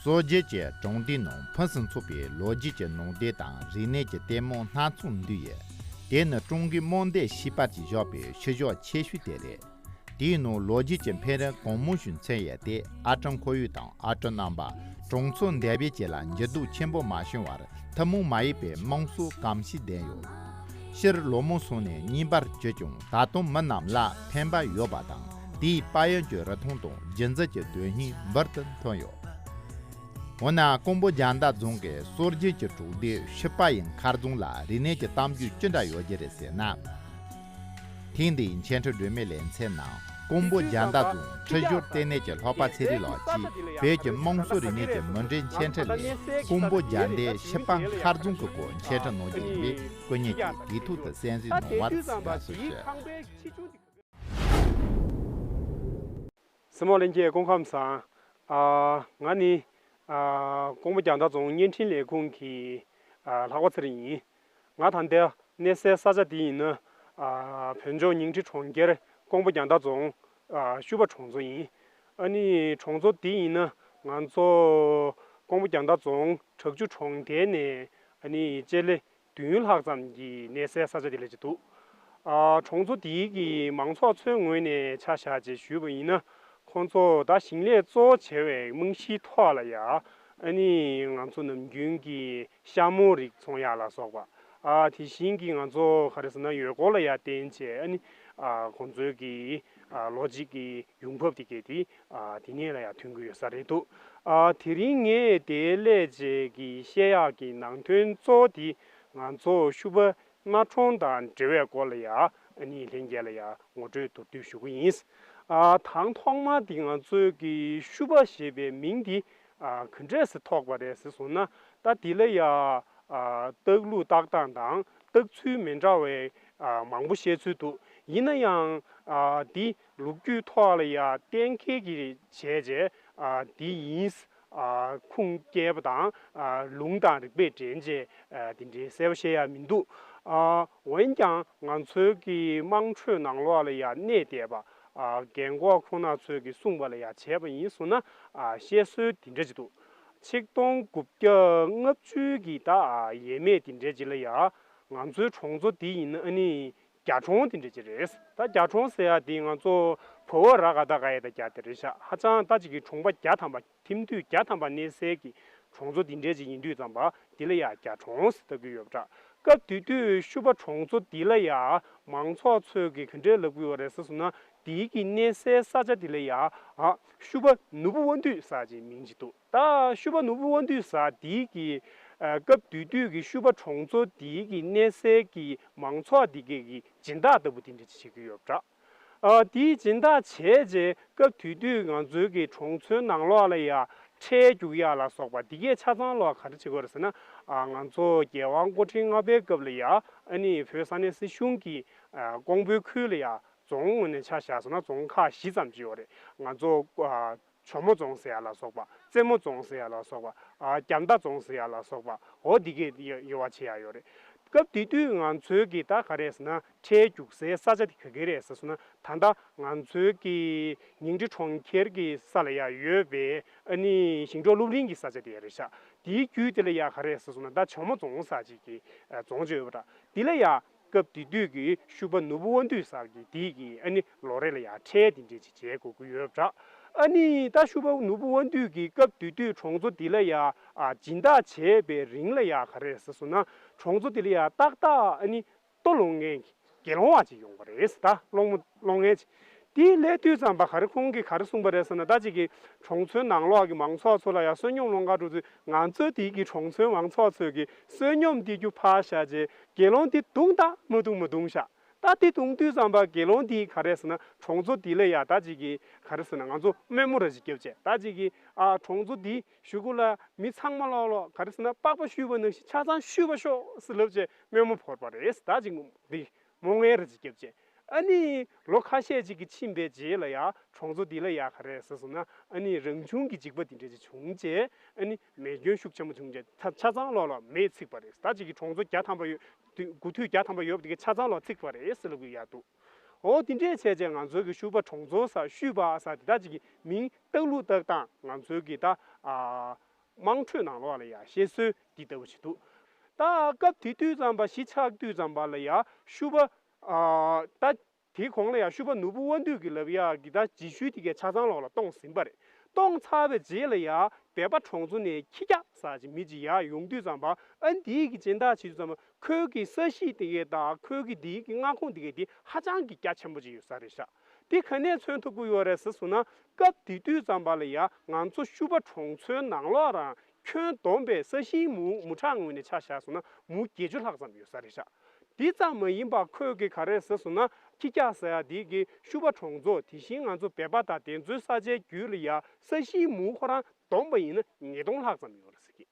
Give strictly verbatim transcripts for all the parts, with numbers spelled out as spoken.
སོག་རྒྱལ་གྱི་གྲོང་སྡེའི་ནང་ཕུན་སུམ་ཚོགས་པའི་ལོ་རྒྱུས་ཀྱི་ནང་སྡེ་དང་རིག་གནས་ཀྱི་ལྟད་མོ་སྣ་ཚོགས་འདུས་ཡོད། དེ་ནི་ཀྲུང་གོའི་རྨོ་འདེབས་ཤེས་དཔལ་གྱིས་བཞག་པའི་ཤུལ་བཞག་ཆེ་ཤོས་དེ་རེད། དེའི་ནང་ལོ་རྒྱུས་ཀྱི་འཕེལ་རིམ་གང་མང་ཞིག་མཚོན་ཡོད་དེ། ཨ་ཀྲི་ཁོར་ཡུག་དང་ཨ་ཀྲི་རྣམ་པ། གྲོང་ཚོ་འདེབས་ཡུལ་བཅས་ལ་འགྱུར་ལྡོག་ཆེན་པོ་མ་བྱུང་བར་ཐུན་མོང་མ་ཡིན་པའི་དམངས་སྲོལ་གོམས་གཤིས་ལྡན་ཡོད། སྤྱིར་ལོ་མང་སོང་ནས་རྙིང་པར་གྱུར་ཀྱང་ད་དུང་མི་རྣམས་ལ་ཕན་པ་ཡོད་པ་དང་། དེའི་དཔལ་ཡོན་གྱི་རིན་ཐང་དང་རྒྱུན་འཛིན་གྱི་དོན་སྙིང་འབུར་དུ་ཐོན་ཡོད། འོ་ན་ཀོང་པོ་རྒྱལ་མདའ་རྫོང་གི་སྲོལ་རྒྱུན་གྱི་གྲོགས་སྡེ་ཤི་པ་ཡི་མཁར་རྫོང་ལ་རིག་གནས་ཀྱི་གཏམ་རྒྱུད་ཅི་འདྲ་ཡོད་རྒྱུ་རེད་ཟེར་ན། ཐེངས་འདིའི་འཆད་ཁྲིད་སྒྲོན་མེའི་ལེ་ཚན་ནང་ཀོང་པོ་རྒྱལ་མདའ་རྫོང་ཁྲིད་སྦྱོར་ལྟེ་གནས་ཀྱི་ལྷག་པ་ཚེ་རིང་ལགས་ཀྱིས་བོད་ཀྱི་དམངས་སྲོལ་རིག་གནས་ཀྱི་མུ་འབྲེལ་འཆད་ཁྲིད་ལས་ཀོང་པོ་རྒྱལ་མདའི་ཤི་པ་མཁར་རྫོང་གི་སྐོར་འཆད་ཁྲིད་གནང་རྒྱུ་ཡིན་པས་སྐུ་ཉིད་ཀྱིས་དུས་ཐོག་ཏུ་གསན་གཟིགས་གནང་བར་དགའ་བསུ་ཞུ། གཟིགས་མོ་ལྷན་རྒྱས་སྐུ་ཁམས་བཟང་། ཨ། ང་ནི་ཨ་ཀོང་པོ་རྒྱལ་མདའ་རྫོང་བརྙན་འཕྲིན་ལས་ཁུངས་ཀྱི་ཨ་ལྷག་པ་ཚེ་རིང་ཡིན། ང་ད་ལྟ་གནས་སའི་ས་ཆ་འདི་ཡིན་ན་ཨ་བོད་ལྗོངས་ཉིང་ཁྲི་གྲོང་ཁྱེར་ཀོང་པོ་རྒྱལ་མདའ་རྫོང་ཨ་ཤུ་པ་གྲོང་ཚོ་ཡིན། ཨ་ནི་གྲོང་ཚོ་འདི་ཡིན་ན་ང་ཚོ་ཀོང་པོ་རྒྱལ་མདའ་རྫོང་བྲག་ཆུ་གྲོང་རྡལ་ནས་ཨ་ནི་ལྕེ་ལེ་བདུན་ལྷག་ཙམ་གྱི་གནས་སའི་ས་ཆ་དེ་ལ་ཅིག་འདུག་ཨ། གྲོང་ཚོ་དེའི་གི་མང་ཚོགས་ཚོའི་ངོས་ནས་ཆ་བཞག་ཅེས་ཞུས་པ་ཡིན་ན། ཁོང་ཚོ་ད་ཞིང་ལས་གཙོ་བོ་བྱས་པའི་རྨང་གཞིའི་ཐོག་ལ་ཡ་ཨ་ནི་ང་ཚོ་ནམ་རྒྱུན་གྱི་ཤ་མོ་རིགས་འཚོང་ཡག་ལ་སོགས་པ། ཨ། དེ་བཞིན་གྱི་ང་ཚོ་ག་རེ་ཟེར་ན་ཡུལ་སྐོར་ལ་ཡ་བརྟེན་བྱས་ཨ་ནི་ཨ་ཁོང་ཚོའི་གི་ཨ་ལོ་གཅིག་གི་ཡོང་འབབ་དེ་གས་དེ་ཨ་དེ་ནས་ལ་ཡང་ཐོན་གྱི་ཡོད་ས་རེད་འདུག་ཨ་དེ་རིང་ངས་དེའི་སླད་བྱས་ཀྱི་བཤད་ཡག་གི་ནང་དོན་གཙོ་བོ་དེ་ང་ཚོ་ཤུ་པ་གནའ་གྲོང་དང་འབྲེལ་བའི་སྐོར་ལ་ཡང་ཨ་ནི་ལྷན་རྒྱས་ལ་ཡང་ངོ་སྤྲོད་མདོར་བསྡུས་ཞུ་གི་ཡིན། ཨ་དང་ཐོག་མ་དེ་ང་ཚོའི་གི་ཤུ་པ་ཞེས་པའི་མིང་དེ་ཨ་ག་འདྲས་སེ་ཐོགས་པ་རེད་ཟེར་སོང་ན། ད་དེ་ལ་ཡང་ཨ་བཏགས་ལུགས་བཏགས་སྟངས་དང་བཏགས་ཚུལ་མི་འདྲ་བའི་ཨ་མང་པོ་བཤད་ཚུལ་འདུག་ཡིན་ན་ཡང་ཨ་འདི་ལོ་རྒྱུས་ཐོག་ལ་ཡང་གཏན་འཁེལ་གྱི་བྱས་རྗེས་ཨ་འདི་ཡིན་ཨ་ཁུངས་སྐྱེལ་བ་དང་ཨ་ལུང་དང་རིགས་པས་འདྲེན་རྗེས་ཨ་དེ་འདྲའི་གསལ་པོ་བཤད་ཡ་མི་འདུག་ཨ་འོན་ཀྱང་ང་ཚོའི་གི་དམངས་ཁྲོད་ནང་ལོགས་ལ་ཡང་གནས་བསྡད་པ་ཨ་རྒན་གོག་ཁོང་རྣམ་ཚོས་གི་གསུངས་པ་ལ་ཡང་བྱས་པ་ཡིན་སོང་ན་ཨ་བཤད་སྲོལ་དེ་འདྲ་ཅིག་འདུག་ཆིག་སྟོང་དགུ་བརྒྱ་ལྔ་བཅུ་གི་ད་ཡས་མས་དེ་འདྲ་ཅིག་ལ་ཡ་ང་ཚོའི་གྲོང་ཚོ་འདི་ཡིན་ན་ཨ་ནི་རྒྱ་གྲོང་དེ་འདྲ་ཅིག་རེད། ད་རྒྱ་གྲོང་ཟེར་ཡ་དེ་ང་ཚོ་བོད་བ་ར་ག་ད་ག་ཡ་ད་རྒྱ་དེ་རེད་ཤག་ཧ་ཅང་ད་ཅིག་གི་གྲོང་པ་བརྒྱ་ཐམ་པ་ཐིམ་དུས་བརྒྱ་ཐམ་པ་གནས་སའི་གི་གྲོང་ཚོ་འདི་འདྲ་ཅིག་ཡིན་དུས་ཙམ་པ་འདི་ལ་ཡ་རྒྱ་གྲོང་ཟེར་ལབ་ཀྱི་ཡོད་པ་འདྲ། སྐབས་དེ་དུས་ཤུ་པ་གྲོང་ཚོ་འདི་ལ་ཡ་མང་ཚོགས་ཚོས་གི་ག་འདྲས་ལབ་ཀྱི་ཡོད་རེད་ཟེར་སོང་ན་དེའི་གི་གནས་སའི་ས་ཆ་འདི་ལ་ཡ་ཨ་ཤུ་པ་ནོར་བུ་དབང་འདུས་ཟེར་ཅིག་མིང་ཅིག་འདུག་ད་ཤུ་པ་ནོར་བུ་དབང་འདུས་ཟེར་དེའི་གི་ཨ་སྐབས་དེ་དུས་ཀྱི་ཤུ་པ་གྲོང་ཚོ་དེའི་གི་གནས་སའི་གི་མང་ཚོགས་དེ་གའི་གི་སྦྱིན་བདག་ལྟ་བུ་དེ་འདྲ་ཅིག་བྱེད་ཀྱི་ཡོད་པ་འདྲ། ཨ་དེའི་སྦྱིན་བདག་བྱས་རྗེས་སྐབས་དེ་དུས་ང་ཚོའི་གི་གྲོང་ཚོའི་ནང་ལོགས་ལ་ཡ་ཁྲལ་རྒྱུག་ཡ་ལ་སོགས་པ་དེ་གའི་ཆ་ཚང་ལོག་ག་རེ་བྱེད་དགོས་རེད་ཟེར་ན། ཨ་ང་ཚོ་རྒྱལ་དབང་སྐུ་ཕྲེང་ལྔ་པའི་སྐབས་ལ་ཡ་ཨ་ནི་བོད་ས་གནས་སྲིད་གཞུང་གི་ཨ་ཀོང་པོའི་ཁུལ་ལ་ཡ་རྫོང་ངོས་ནས་ཆ་བཞག་སོང་ན་རྫོང་ཁག་བཞི་ཙམ་ཅིག་ཡོད་རེད། ང་ཚོ་ཨ། ཇོ་མོ་རྫོང་ཟེར་ཡ་ལ་སོགས་པ། རྩེ་མོ་རྫོང་ཟེར་ཡ་ལ་སོགས་པ། ཨ་རྒྱ་མདའ་རྫོང་ཟེར་ཡ་ལ་སོགས་པ། འོ་འདི་གས་ཡོ་ཡོ་བ་བྱེད་ཡ་ཡོད་རེད། སྐབས་དེ་དུས་ང་ཚོའི་གི་ད་ག་རེ་ཟེར་ན་ཁྲལ་རྒྱུག་སའི་ས་ཆ་དེ་ག་གེ་རེད་ཟེར་སོང་ན་ད་ལྟ་ང་ཚོའི་གི་ཉིང་ཁྲི་གྲོང་ཁྱེར་གི་ས་ལ་ཡ་ཡོད་པའི་ཨ་ནི་ཞིང་འབྲོག་སློབ་གླིང་གི་ས་ཆ་དེ་ཡ་རེད་ཤག་དེའི་རྒྱུད་དེ་ལ་ཡ་ག་རེ་ཟེར་སོང་ན་ད་ཇོ་མོ་རྫོང་ཟེར་ཅིག་གི་རྫོང་ཅིག་ཡོད་པ་འདྲ། དེ་ལ་ཡ། སྐབས་དེ་དུས་ཀྱི་ཤུ་པ་ནོར་བུ་དབང་འདུས་ཟེར་གྱི་དེ་གི་ཨ་ནི་ལོ་རེ་ལ་ཡང་ཁྲལ་དེ་འདྲས་ཅིག་འཇལ་དགོས་ཀྱི་ཡོད་པ་འདྲ། ཨ་ནི་ད་ཤུ་པ་ནོར་བུ་དབང་འདུས་ཀྱི་སྐབས་དེ་དུས་གྲོང་ཚོ་འདི་ལ་ཡང་ཨ་སྦྱིན་བདག་བྱས་པའི་རིང་ལ་ཡང་ག་རེ་ཟེར་སོང་ན་གྲོང་ཚོ་འདི་ལ་ཡང་ཏག་ཏག་ཨ་ནི་ལྟོ་སློང་མཁན་གྱི་དགེ་སློང་བ་ཅིག་ཡོང་བ་རེད་ད། སློང་མོ་སློང་མཁན་ཅིག་དེའི་སླེབས་དུས་ཙམ་པ་ག་རེ་ཁོང་གིས་ག་རེ་གསུངས་པ་རེད་ཟེར་ན། ད་ཅིག་གི་གྲོང་ཚོའི་ནང་ལོགས་ཀྱི་མང་ཚོགས་ཚོ་ལ་ཡང་བསོད་སྙོམས་སློང་ག་འགྲོ་དུས་ང་ཚོའི་དེའི་གི་གྲོང་ཚོའི་མང་ཚོགས་ཚོས་ཀྱི་བསོད་སྙོམས་སྟེར་རྒྱུ་ཕར་བཞག་རྗེས་དགེ་སློང་དེ་བརྡུང་དང་མ་བརྡུང་མ་བརྡུང་ཤག་ད་དེ་བརྡུང་དུས་ཙམ་པ་དགེ་སློང་དེས་ག་རེ་ཟེར་ན་གྲོང་ཚོ་དེ་ལ་ཡ་ད་ཅིག་གི་ག་རེ་ཟེར་ན་ང་ཚོ་དམོད་མོ་ར་ཅིག་བརྒྱབ་བྱས། ད་ཅིག་གི་ཨ་གྲོང་ཚོ་དེ་གཞུག་གུ་ལ་མི་ཚང་མ་ལོག་ལོག་ག་རེ་ཟེར་ན་པགས་པ་བཤུས་པ་ནང་བཞིན་ཆ་ཚང་བཤུས་པ་ཤོག་ཟེར་ལབ་བྱས་དམོད་མོ་བོར་བ་རེད། ད་ཅིག་འདི་སྨོན་ངན་ར་ཅིག་བརྒྱབ་བྱས། ཨ་ནི་ལོ་ཁ་ཤས་ཅིག་གི་ཕྱིན་པའི་རྗེས་ལ་ཡ་གྲོང་ཚོ་འདི་ལ་ཡ་ག་རེ་ཟེར་སོང་ན་ཨ་ནི་རང་བྱུང་གི་འཇིགས་པ་འདི་འདྲ་ཅིག་བྱུང་རྗེས་ཨ་ནི་མེ་སྐྱོན་ཤུགས་ཆེན་པོ་བྱུང་རྗེས་ད་ཆ་ཚང་ལོག་ལོག་མེས་ཚིག་པ་རེད། ད་ཅིག་གི་གྲོང་ཚོ་བརྒྱ་ཐམ་པ་ཡོད་དུས་དགུ་ཐུག་བརྒྱ་ཐམ་པ་ཡོད་པ་དེ་གའི་ཆ་ཚང་ལོག་ཚིག་པ་རེད་ཟེར་ལབ་ཀྱི་ཡ་འདུག་འོ་དེ་འདྲས་བྱས་རྗེས་ང་ཚོའི་གི་ཤུ་པ་གྲོང་ཚོ་ཟེར་ཤུ་པ་ཟེར་དེ་ད་ཅིག་གི་མིང་བཏགས་ལུགས་བཏགས་སྟངས་ང་ཚོའི་གི་ད་ཨ། དམངས་ཁྲོད་ནང་ལོགས་ལ་ཡ་བཤད་སྲོལ་འདི་ལྟ་བུ་ཞིག་འདུག་ད་སྐབས་དེ་དུས་ཙམ་པ་གཞིས་ཆགས་དུས་ཙམ་པ་ལ་ཡ་ཤུ་པ་ཨ་ད་དེའི་གོང་ལ་ཡ་ཤུ་པ་ནོར་བུ་དབང་འདུས་ཀྱིས་ལབ་ཡག་གི་ད་རྗེས་ཤུལ་དེ་གའི་ཆ་ཚང་ལོགས་ལ་གཏོང་ཟིན་པ་རེད། གཏོང་ཚར་བའི་རྗེས་ལ་ཡ་སྦལ་པ་གྲོང་ཚོ་ནས་ཁྱི་སྐྱག་ཟེར་ཅིག་མི་ཅིག་ཡར་ཡོང་དུས་ཙམ་པ་ཨ་འདིའི་གི་སྦྱིན་བདག་བྱེད་དུས་ཙམ་པ་ཁོའི་གི་ས་གཞི་དེ་གའི་དང་ཁོའི་གི་འདིའི་གི་མངའ་ཁོངས་དེ་གའི་དེ་ཧ་ཅང་གི་རྒྱ་ཆེན་པོ་ཅིག་ཡོད་ས་རེད་ཤག་དེ་ག་ནས་མཚོན་ཐུབ་ཀྱི་ཡོད་རེད་ཟེར་སོང་ན། སྐབས་དེ་དུས་ཙམ་པ་ལ་ཡ་ང་ཚོ་ཤུ་པ་གྲོང་ཚོའི་ནང་ལོགས་རང་ཁྱོན་བསྡོམས་པའི་ས་ཞིང་མུའུ་མུ་ཊ་ངོས་ནས་ཆ་བཞག་སོང་ན་མུའུ་བརྒྱད་ཅུ་ལྷག་ཙམ་ཡོད་ས་རེད་ཤག་དེ་ཙམ་མ་ཡིན་པར་ཁོས་གི་ག་རེ་ཟེར་སོང་ན་ཁྱི་སྐྱག་ཟེར་ཡ་དེ་གི་ཤུ་པ་གྲོང་ཚོ་དེ་བཞིན་ང་ཚོ་སྦལ་པ་དང་དེ་ཚོའི་ས་ཆའི་རྒྱུད་ལ་ཡ་ས་ཞིང་མུའུ་ཁོ་རང་བསྡོམས་པ་ཡིན་ན་ཉིས་སྟོང་ལྷག་ཙམ་ཡོད་རེད་ཟེར་གི།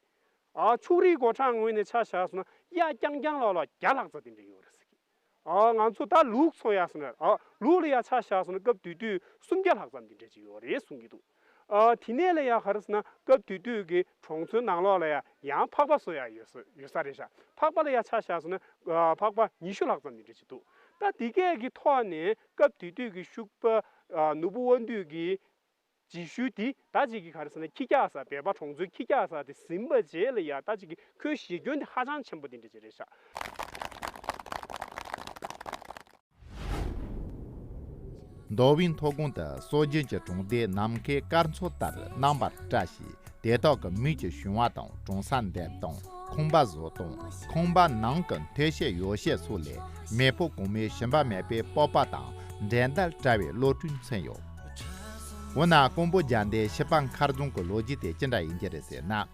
ཨ་ཕྱུགས་རིགས་སྒོ་ཁྲལ་ངོས་ནས་ཆ་བཞག་སོང་ན་གཡག་རྐྱང་རྐྱང་ལོག་ལ་བརྒྱ་ལྷག་ཙམ་དེ་འདྲ་ཡོད་རེད་ཟེར་གི། ཨ་ང་ཚོ་ད་ལུག་འཚོ་ཡག་སོང་ན་ཨ་ལུག་ལ་ཡ་ཆ་བཞག་སོང་ན་སྐབས་དེ་དུས་སུམ་བརྒྱ་ལྷག་ཙམ་དེ་འདྲ་ཅིག་ཡོད་རེད་གསུང་གི་འདུག་ཨ་དེ་ནས་ལ་ཡ་ག་རེ་ཟེར་ན་སྐབས་དེ་དུས་ཀྱི་གྲོང་ཚོའི་ནང་ལོགས་ལ་ཡ་ཡང་ཕག་པ་གསོ་ཡག་ཡོད་ས་ཡོད་ས་རེད་ཤག་ཕག་པ་ལ་ཡ་ཆ་བཞག་སོང་ན་ཨ་ཕག་པ་ཉི་ཤུ་ལྷག་ཙམ་དེ་འདྲ་ཅིག་འདུག་ད་དེ་གས་ཀྱི་ཐོག་ནས་སྐབས་དེ་དུས་ཀྱི་ཤུ་པ་ཨ་ནོར་བུ་དབང་འདུས་ཀྱི་རྗེས་ཤུལ་དེ་ད་ཅིག་གི་ག་རེ་ཟེར་ན་ཁྱི་སྐྱག་ཟེར་སྦལ་པ་གྲོང་ཚོའི་ཁྱི་སྐྱག་ཟེར་དེ་ཟིན་པ་རྗེས་ལ་ཡ་ད་ཅིག་གི་ཁོའི་ཞེ་སྐྱོན་དེ་ཧ་ཅང་ཆེན་པོ་དེ་འདྲ་ཅིག་རེད་ཤག་མདོ་དབུས་མཐོ་སྒང་དུ་སྲོལ་རྒྱུན་གྱི་གྲོང་སྡེ་ནམ་མཁའི་སྐར་ཚོགས་ལྟར་རྣམ་པར་བཀྲ་ཞིང་དེ་དག་གི་མིག་གི་བྱུང་བ་དང་གྲོང་གསེབ་འདེབས་སྟངས། ཁང་པ་བཟོ་སྟངས། ཁང་པ་ནང་གི་མཐོ་བཤད་ཡོ་བཤད་སོགས་ལས་མེས་པོ་གོང་མའི་ཞུམ་པ་མེད་པའི་སྤོབས་པ་དང་འགྲན་ཟླ་བྲལ་བའི་བློ་གྲོས་མཚོན་ཡོད། འོ་ན་ཀོང་པོ་རྒྱལ་ཟླའི་ཤི་པ་མཁར་རྫོང་གི་ལོ་རྒྱུས་དེ་ཅི་འདྲ་ཡིན་གྱི་རེད་ཟེར་ན།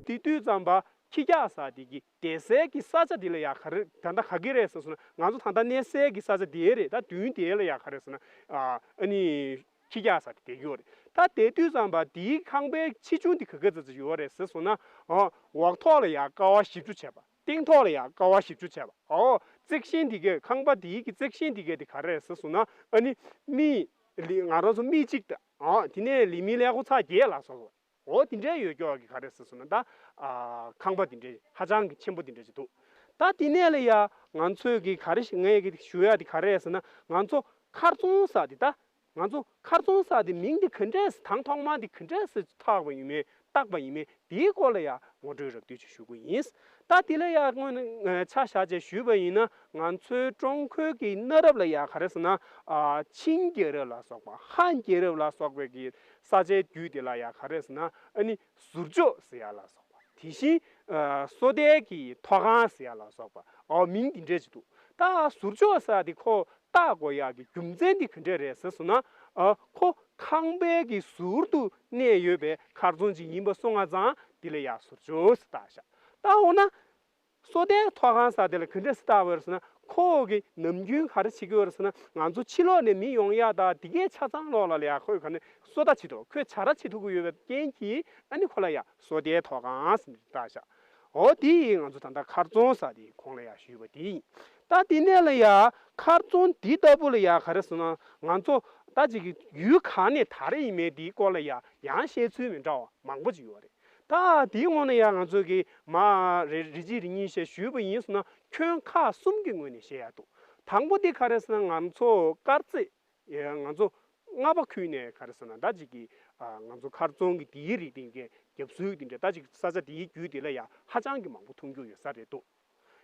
དེ་དུས་ཙམ་པ་ཁྱི་སྐྱག་ཟེར་དེ་གི་བསྡད་སའི་གི་ས་ཆ་དེ་ལ་ཡ་ག་རེ་ད་ལྟ་ག་གི་རེད་ཟེར་སོང་ན་ང་ཚོ་ད་ལྟ་གནས་སའི་གི་ས་ཆ་དེ་རེད། ད་མདུན་དེ་ལ་ཡ་ག་རེ་ཟེར་ན་ཨ་ཨ་ནི། ཁྱི་སྐྱག་ཟེར་དེ་ཡོད་རེད། ད་དེ་དུས་ཙམ་པ་དེའི་ཁང་པའི་ཆེ་ཆུང་དེ་ག་ག་ཙམ་ཙམ་ཡོད་རེད་ཟེར་སོང་ན། ཨོ་འོག་ཐོག་ལ་ཡ་ཀ་བ་བཞི་བཅུ་བྱས་པ། སྟེང་ཐོག་ལ་ཡ་ཀ་བ་བཞི་བཅུ་བྱས་པ། ཨོ་རྩིག་ཤིང་དེ་གའི་ཁང་པ་དེའི་གི་རྩིག་ཤིང་དེ་གའི་དེ་ག་རེད་ཟེར་སོང་ན་ཨ་ནི་མི་ལི་ང་རང་ཚོ་མི་གཅིག་དང་ཨོ་དེ་ནས་ལི་མི་ཀླད་ཀོར་ཚེག་བརྒྱད་ལ་སོགས་པ། འོ་དེ་འདྲའི་ཡོད་ཀྱོག་གི་ག་རེ་ཟེར་སོང་ན་ད་ཨ་ཁང་པ་དེ་འདྲའི་ཧ་ཅང་གི་ཆེན་པོ་དེ་འདྲ་ཅིག་འདུག་ད་དེ་ནས་ལ་ཡ་ང་ཚོས་གི་ག་རེ་ཞིག་ངས་གི་ཞུ་ཡ་དེ་ག་རེ་ཟེར་ན་ང་ཚོ་མཁར་རྫོང་ཟེར་དེ་ད་ང་ཚོ་མཁར་རྫོང་ཟེར་དེ་མིང་དེ་ག་འདྲས་དང་ཐོག་མ་དེ་ག་འདྲས་སུ་ཐག་པ་ཡིན་མིན་བཏགས་པ་ཡིན་མིན་དེའི་སྐོར་ལ་ཡ་ངོ་སྤྲོད་རགས་བསྡུས་ཅིག་ཞུ་གི་ཡིན། ད་དེ་ལ་ཡ་སྔོན་ནས་ཆ་བཞག་བྱས་ཞུས་པ་ཡིན་ན་ང་ཚོའི་ཀྲུང་གོའི་གི་གནའ་རབས་ལ་ཡ་ག་རེ་ཟེར་ན་ཨ་ཆིང་རྒྱལ་རབས་ལ་སོགས་པ་ཧན་རྒྱལ་རབས་ལ་སོགས་པའི་གི་ས་ཆའི་རྒྱུད་དེ་ལ་ཡ་ག་རེ་ཟེར་ན་ཨ་ནི་ཟུར་ལྕོག་ཟེར་ཡ་ལ་སོགས་པ། དེ་བཞིན་ཨ་སོ་ལྟའི་གི་ཐོག་ཁང་ཟེར་ཡ་ལ་སོགས་པ་ཨོ་མིང་འདི་འདྲས་ཅིག་འདུག་ད་ཟུར་ལྕོག་ཟེར་དེ་ཁོ་བཏགས་དགོས་ཡག་གི་རྒྱུ་མཚན་འདི་ག་འདྲས་རེད་ཟེར་སོང་ན་ཨ་ཁོ་ཁང་པའི་གི་ཟུར་དུ་གནས་ཡོད་པའི་མཁར་རྫོང་ཅིག་ཡིན་པ་སོང་ང་ཙང་དེ་ལ་ཡ་ཟུར་ལྕོག་ཟེར་བཏགས་ཤག་ད་འོ་ན། སོ་ལྟའི་ཐོག་ཁང་ཟེར་དེ་ལ་ག་འདྲས་སེ་བཏགས་པ་རེད་ཟེར་ན་ཁོ་གི་ནམ་རྒྱུན་ག་རེ་བྱེད་ཀྱི་ཡོད་རེད་ཟེར་ན་ང་ཚོ་ཕྱི་ལོགས་ནས་མི་ཡོང་ཡག་དང་དེ་གའི་ཆ་ཚང་ལོགས་ལ་ལ་ཡ་ཁོས་ག་ནས་སོ་ལྟ་བྱེད་ཐུབ་ཁོས་བྱ་ར་བྱེད་ཐུབ་ཀྱི་ཡོད་པའི་རྐྱེན་གྱིས་ཨ་ནི་ཁོ་ལ་ཡ་སོ་ལྟའི་ཐོག་ཁང་ཟེར་ནས་བཏགས་ཤག་འོ་དེ་ཡིས་ང་ཚོ་ད་ལྟ་མཁར་རྫོང་ཟེར་དེ་གོང་ལ་ཡ་ཞུས་པ་དེ་ཡིན། ད་དེ་ནས་ལ་ཡ་མཁར་རྫོང་འདི་ལྟ་བུ་ལ་ཡ་ག་རེ་ཟེར་ན་ང་ཚོ་ད་ཅིག་གི་ཡུལ་གང་ནས་དར་ཡིན་མེད་དེའི་སྐོར་ལ་ཡ་ཡང་བཤད་ཚུལ་མི་འདྲ་བ་མང་པོ་ཅིག་ཡོད་རེད། ད་དེའི་ངོས་ནས་ཡང་ང་ཚོ་གིས་མ་རེ་རེ་གཅིག་རེ་གཉིས་བཤད་ཞུས་པ་ཡིན་སོང་ན་ཁྱོན་ཁག་གསུམ་གྱི་ངོས་ནས་བཤད་ཡ་འདུག་དང་པོ་དེ་ག་རེ་ཟེར་ན་ང་ཚོ་དཀར་མཛེས་ང་ཚོ་རྔ་པ་ཁུལ་ནས་ག་རེ་ཟེར་ན་ད་ཅིག་གི་ང་ཚོ་མཁར་རྫོང་གི་དེའི་རིགས་དེ་གའི་རྒྱབ་ཟུར་དེ་འདྲ་ད་ཅིག་ས་ཆ་དེའི་རྒྱུད་དེ་ལ་ཡ་ཧ་ཅང་གི་མང་པོ་མཐོང་རྒྱུ་ཡོད་ས་རེད་འདུག་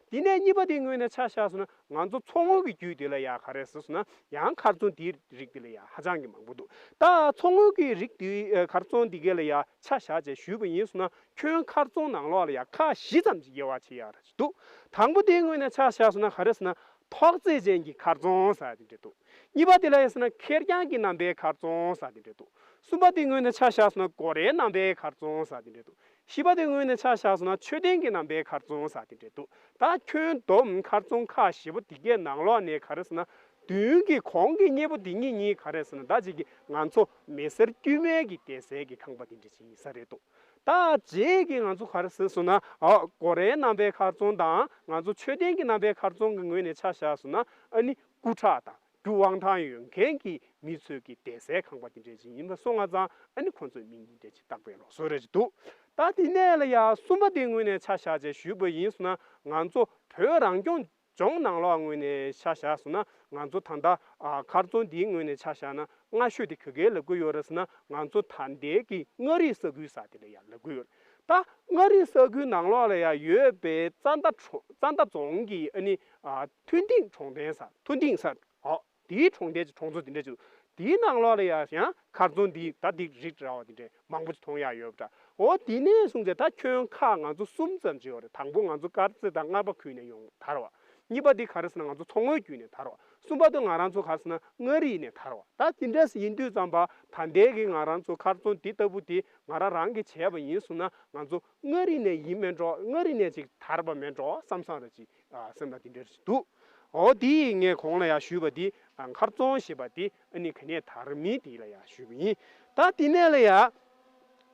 དེ་ནས་གཉིས་པ་དེའི་ངོས་ནས་ཆ་བཞག་སོང་ན་ང་ཚོ་མཚོ་སྔོན་གྱི་རྒྱུད་དེ་ལ་ཡ་ག་རེ་ཟེར་སོང་ན་ཡང་མཁར་རྫོང་དེའི་རིགས་དེ་ལ་ཡ་ཧ་ཅང་གི་མང་པོ་འདུག་ད་མཚོ་སྔོན་གྱི་རིགས་དེ་མཁར་རྫོང་དེ་གའི་ལ་ཡ་ཆ་བཞག་བྱས་ཞུས་པ་ཡིན་སོང་ན་ཁྱོན་མཁར་རྫོང་ནང་ལོགས་ལ་ཡ་ཁག་བཞི་ཙམ་ཅིག་དབྱེ་བ་ཕྱེ་ཡག་རེ་ཞིག་འདུག་དང་པོ་དེའི་ངོས་ནས་ཆ་བཞག་སོང་ན་ག་རེ་ཟེར་ན་ཐོག་བརྩེགས་ཅན་གྱི་མཁར་རྫོང་ཟེར་དེ་འདྲ་འདུག་གཉིས་པ་དེ་ལ་ཡ་ཟེར་ན་ཁེར་རྐྱང་གི་རྣམ་པའི་མཁར་རྫོང་ཟེར་དེ་འདྲ་འདུག་གསུམ་པ་དེའི་ངོས་ནས་ཆ་བཞག་སོང་ན་སྒོ་རའི་རྣམ་པའི་མཁར་རྫོང་ཟེར་དེ་འདྲ་འདུག་བཞི་པ་དེའི་ངོས་ནས་ཆ་བཞག་སོང་ན་མཆོད་རྟེན་གྱི་རྣམ་པའི་མཁར་རྫོང་ཟེར་དེ་འདྲ་འདུག་ད་ཁྱོན་བསྡོམས་མཁར་རྫོང་ཁག་བཞི་པོ་དེ་གའི་ནང་ལོགས་ནས་ག་རེ་ཟེར་ན་མདུན་གྱི་གོང་གི་སྔས་པོ་དེ་གཉིས་གཉིས་ག་རེ་ཟེར་ན་ད་ཅིག་གི་ང་ཚོ་མི་སེར་དཀྱུས་མའི་གི་བསྡད་སའི་གི་ཁང་པ་དེ་འདྲ་ཅིག་ཡིན་ས་རེད་འདུག་ད་རྗེས་ཀྱི་ང་ཚོ་ག་རེ་ཟེར་སོང་ན་ཨ་སྒོ་རའི་རྣམ་པའི་མཁར་རྫོང་དང་ང་ཚོ་མཆོད་རྟེན་གྱི་རྣམ་པའི་མཁར་རྫོང་གི་ངོས་ནས་ཆ་བཞག་སོང་ན་ཨ་ནི་སྐུ་ཁྲག་དང་། རྒྱུ་དབང་ཐང་ཡོད་མཁན་གྱི་མི་ཚོས་ཀྱི་བསྡད་སའི་ཁང་པ་དེ་འདྲས་ཅིག་ཡིན་པ་སོང་ང་ཙང་ཨ་ནི་ཁོང་ཚོས་མིང་དེ་འདྲས་ཅིག་བཏགས་པའི་ལུགས་སྲོལ་རེ་ཅིག་འདུག་ད་དེ་ནས་ལ་ཡ་གསུམ་པ་དེ་ངོས་ནས་ཆ་བཞག་བྱས་ཞུས་པ་ཡིན་སོང་ན་ང་ཚོ་བོད་རང་སྐྱོང་ལྗོངས་ནང་ལོགས་ངོས་ནས་ཆ་བཞག་སོང་ན་ང་ཚོ་ད་ལྟ་ཨ་མཁར་རྫོང་འདིའི་ངོས་ནས་ཆ་བཞག་ན་ སྔ་ཤོས་དེ་ག་གེ་ལབ་ཀྱི་ཡོད་རེད་ཟེར་ན། ང་ཚོ་ད་ལྟའི་གི་མངའ་རིས་ས་ཁུལ་ས་དེ་ལ་ཡ་ལབ་ཀྱི་ཡོད་རེད། ད་མངའ་རིས་ས་ཁུལ་ནང་ལོགས་ལ་ཡ་ཡོད་པའི་རྩ་མདའ་གྲོང་རྩ་མདའ་རྫོང་གི་ཨ་ནི་ཨ་མཐོ་ལྡིང་གྲོང་རྡལ་ས། མཐོ་ལྡིང་ས། ཨོ། དེའི་གྲོང་རྡལ་གྱི་གྲོང་ཚོ་དེ་འདྲ་ཅིག་དེའི་ནང་ལོགས་ལ་ཡ་ཡང་མཁར་རྫོང་འདི་ད་འདི་རིགས་འདྲ་བ་དེ་འདྲ་མང་པོ་ཅིག་མཐོང་ཡ་ཡོད་པ་འདྲ། འོ་དེ་ནས་བཟུང་སྟེ་ད་ཁྱོན་ཁག་ང་ཚོ་གསུམ་ཙམ་ཅིག་ཡོད་རེད། དང་པོ་ང་ཚོ་དཀར་མཛེས་དང་སྔགས་པ་ཁུལ་ནས་ཡོང་དར་བ། གཉིས་པ་དེ་ག་རེ་ཟེར་ན་ང་ཚོ་མཚོ་སྔོན་བརྒྱུད་ནས་དར་བ། གསུམ་པ་དེ་ང་རང་ཚོ་ག་རེ་ཟེར་ན་མངའ་རིས་ནས་དར་བ། ད་དེ་འདྲས་ཡིན་དུས་ཙམ་པ་ད་ལྟའི་གི་ང་རང་ཚོ་མཁར་རྫོང་འདི་ལྟ་བུ་དེ་ང་རང་རང་གིས་བྱས་པ་ཡིན་སོང་ན་ང་ཚོ་མངའ་རིས་ནས་ཡིན་མེད་འགྲོ། མངའ་རིས་ནས་ཅིག་དར་བ་མེད་འགྲོ་བསམ་བསམ་རེ་ཅིག་ཨ་སེམས་ལ་དེ་འདྲ་ཞིག་འདུག་འོ་དེ་ཡིས་ངས་གོང་ལ་ཡང་ཞུས་པ་དེ་ཨ་མཁར་རྫོང་ཞེས་པ་དེ་ཨ་ནི་ག་ནས་དར་མིན་དེ་ལ་ཡང་ཞུས་པ་ཡིན། ད་དེ་ནས་ལ་ཡང་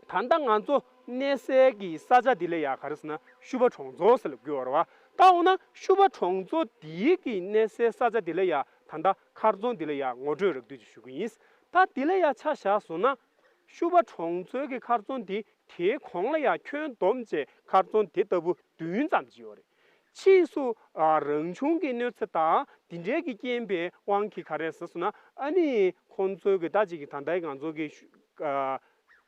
ད་ལྟ་ང་ཚོ་གནས་སའི་གི་ས་ཆ་དེ་ལ་ཡང་ག་རེ་ཟེར་ན་ཤུ་པ་གྲོང་ཚོ་ཟེར་ལབ་ཀྱི་ཡོད་རེད་བ། ད་འོ་ན་ཤུ་པ་གྲོང་ཚོ་དེའི་གི་གནས་སའི་ས་ཆ་དེ་ལ་ཡང་ད་ལྟ་མཁར་རྫོང་དེ་ལ་ཡང་ངོ་སྤྲོད་རགས་བསྡུས་ཅིག་ཞུ་གི་ཡིན། ད་དེ་ལ་ཡང་ཆ་བཞག་སོང་ན་ཤུ་པ་གྲོང་ཚོའི་གི་མཁར་རྫོང་དེ་དེའི་གོང་ལ་ཡང་ཁྱོན་བསྡོམས་བྱས་མཁར་རྫོང་དེ་ལྟ་བུ་བདུན་ཙམ་ཅིག་ཡོད་རེད། ཕྱིས་སུ་ཨ་རང་བྱུང་གི་གནོད་འཚེ་དང་དེ་འདྲའི་གི་རྐྱེན་པའི་དབང་གིས་ག་རེ་ཟེར་སོང་ན་ཨ་ནི་ཁོང་ཚོའི་གི་ད་ཅིག་གི་ད་ལྟའི་ང་ཚོ་གི་ཤུ་ཨ་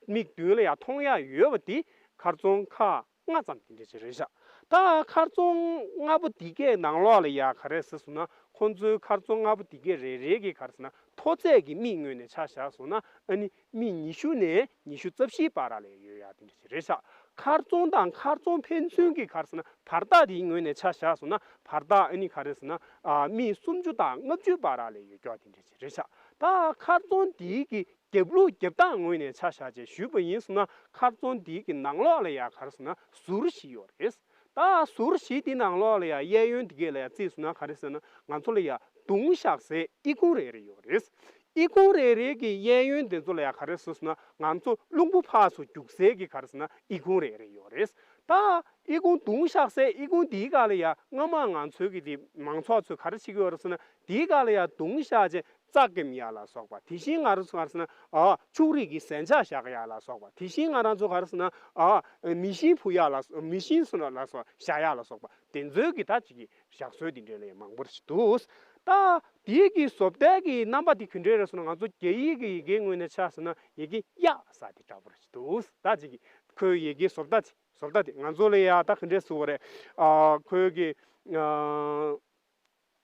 མིག་མདུན་ལ་ཡང་མཐོང་ཡ་ཡོད་པ་དེ་མཁར་རྫོང་ཁག་ལྔ་ཙམ་དེ་འདྲ་ཅིག་རེད་ཤག་ད་མཁར་རྫོང་ལྔ་པོ་དེ་གའི་ནང་ལོགས་ལ་ཡ་ག་རེ་ཟེར་སོང་ན་ཁོང་ཚོའི་མཁར་རྫོང་ལྔ་པོ་དེ་གའི་རེ་རེ་གི་ག་རེ་ཟེར་ན་མཐོ་ཚད་ཀྱི་མིག་ངོས་ནས་ཆ་བཞག་སོང་ན་ཨ་ནི་མི་ཉི་ཤུ་ནས་ཉི་ཤུ་རྩ་བཞིའི་བར་ལ་ཡོད་ཡ་དེ་འདྲ་ཅིག་རེད་ཤག་མཁར་རྫོང་དང་མཁར་རྫོང་ཕན་ཚུན་གྱི་ག་རེ་ཟེར་ན་བར་ཐག་དེའི་ངོས་ནས་ཆ་བཞག་སོང་ན་བར་ཐག་ཨ་ནི་ག་རེ་ཟེར་ན་ཨ་མི་སུམ་ཅུ་དང་ལྔ་བཅུའི་བར་ལ་ཡོད་ཀྱོག་དེ་འདྲ་ཅིག་རེད་ཤག་ད་མཁར་རྫོང་དེའི་གི་རྒྱབ་ལོགས་རྒྱབ་ཐག་ངོས་ནས་ཆ་བཞག་ཅེས་ཞུས་པ་ཡིན་སོང་ན་མཁར་རྫོང་དེའི་གི་ནང་ལོགས་ལ་ཡ་ག་རེ་ཟེར་ན་ཟུར་བཞི་ཡོད་རེད། ད་ཟུར་བཞི་དེ་ནང་ལོགས་ལ་ཡ་གཡས་གཡོན་དེ་གས་ལ་ཡ་བརྩིས་སོང་ན་ག་རེ་ཟེར་ན་ང་ཚོ་ལ་ཡ་གདུང་བཞག་སའི་ཨི་ཁུང་རེ་རེ་ཡོད་རེད། ཨི་ཁུང་རེ་རེ་གི་གཡས་གཡོན་དེ་ཚོ་ལ་ཡ་ག་རེ་ཟེར་སོང་ན་ང་ཚོ་རླུང་བུ་ཕར་ཚུར་རྒྱུག་སའི་གི་ག་རེ་ཟེར་ན་ཨི་ཁུང་རེ་རེ་ཡོད་རེད། ད་ཨི་ཁུང་གདུང་བཞག་སའི་ཨི་ཁུང་དེའི་སྒང་ལ་ཡ་སྔ་མ་ང་ཚོའི་གི་དེ་མང་ཚོགས་ཚོས་ག་རེ་བྱེད་ཀྱི་ཡོད་རེད་ཟེར་ན་དེའི་སྒང་ལ་ཡ་གདུང་བཞག་བྱས་རྩྭ་འགེམ་ཡ་ལ་སོགས་པ། དེ་བཞིན་ང་རང་ཚོ་ག་རེ་ཟེར་ན་ཨ་ཕྱུགས་རིགས་ཀྱི་ཟན་ཆག་བཞག་ཡ་ལ་སོགས་པ། དེ་བཞིན་ང་རང་ཚོ་ག་རེ་ཟེར་ན་ཨ་མེ་ཤིང་ཕུ་ཡ་ལ་མེ་ཤིང་སོགས་ལ་སོགས་བཞག་ཡ་ལ་སོགས་པ་དེ་ཚོའི་གི་ད་ཅིག་གི་བཞག་སྲོལ་དེ་འདྲ་ལ་ཡང་མང་པོ་ཞིག་འདུག་ད་དེའི་གི་བཟོ་ལྟའི་གི་རྣམ་པ་དེ་ག་འདྲ་རེད་ཟེར་ན་ང་ཚོ་རྒྱ་ཡིག་གི་ཡི་གེའི་ངོས་ནས་ཆ་བཞག་ན་ཡི་གེ་ཡ་ས་དེ་འདྲ་པོ་ཞིག་འདུག་ད་ཅིག་གི་ཁོའི་ཡི་གེའི་བཟོ་ལྟ་དེ་བཟོ་ལྟ་དེ་ང་ཚོ་ལ་ཡ་ད་ག་འདྲ་ཟེར་བ་རེད། ཨ་ཁོའི་གི་ཨ་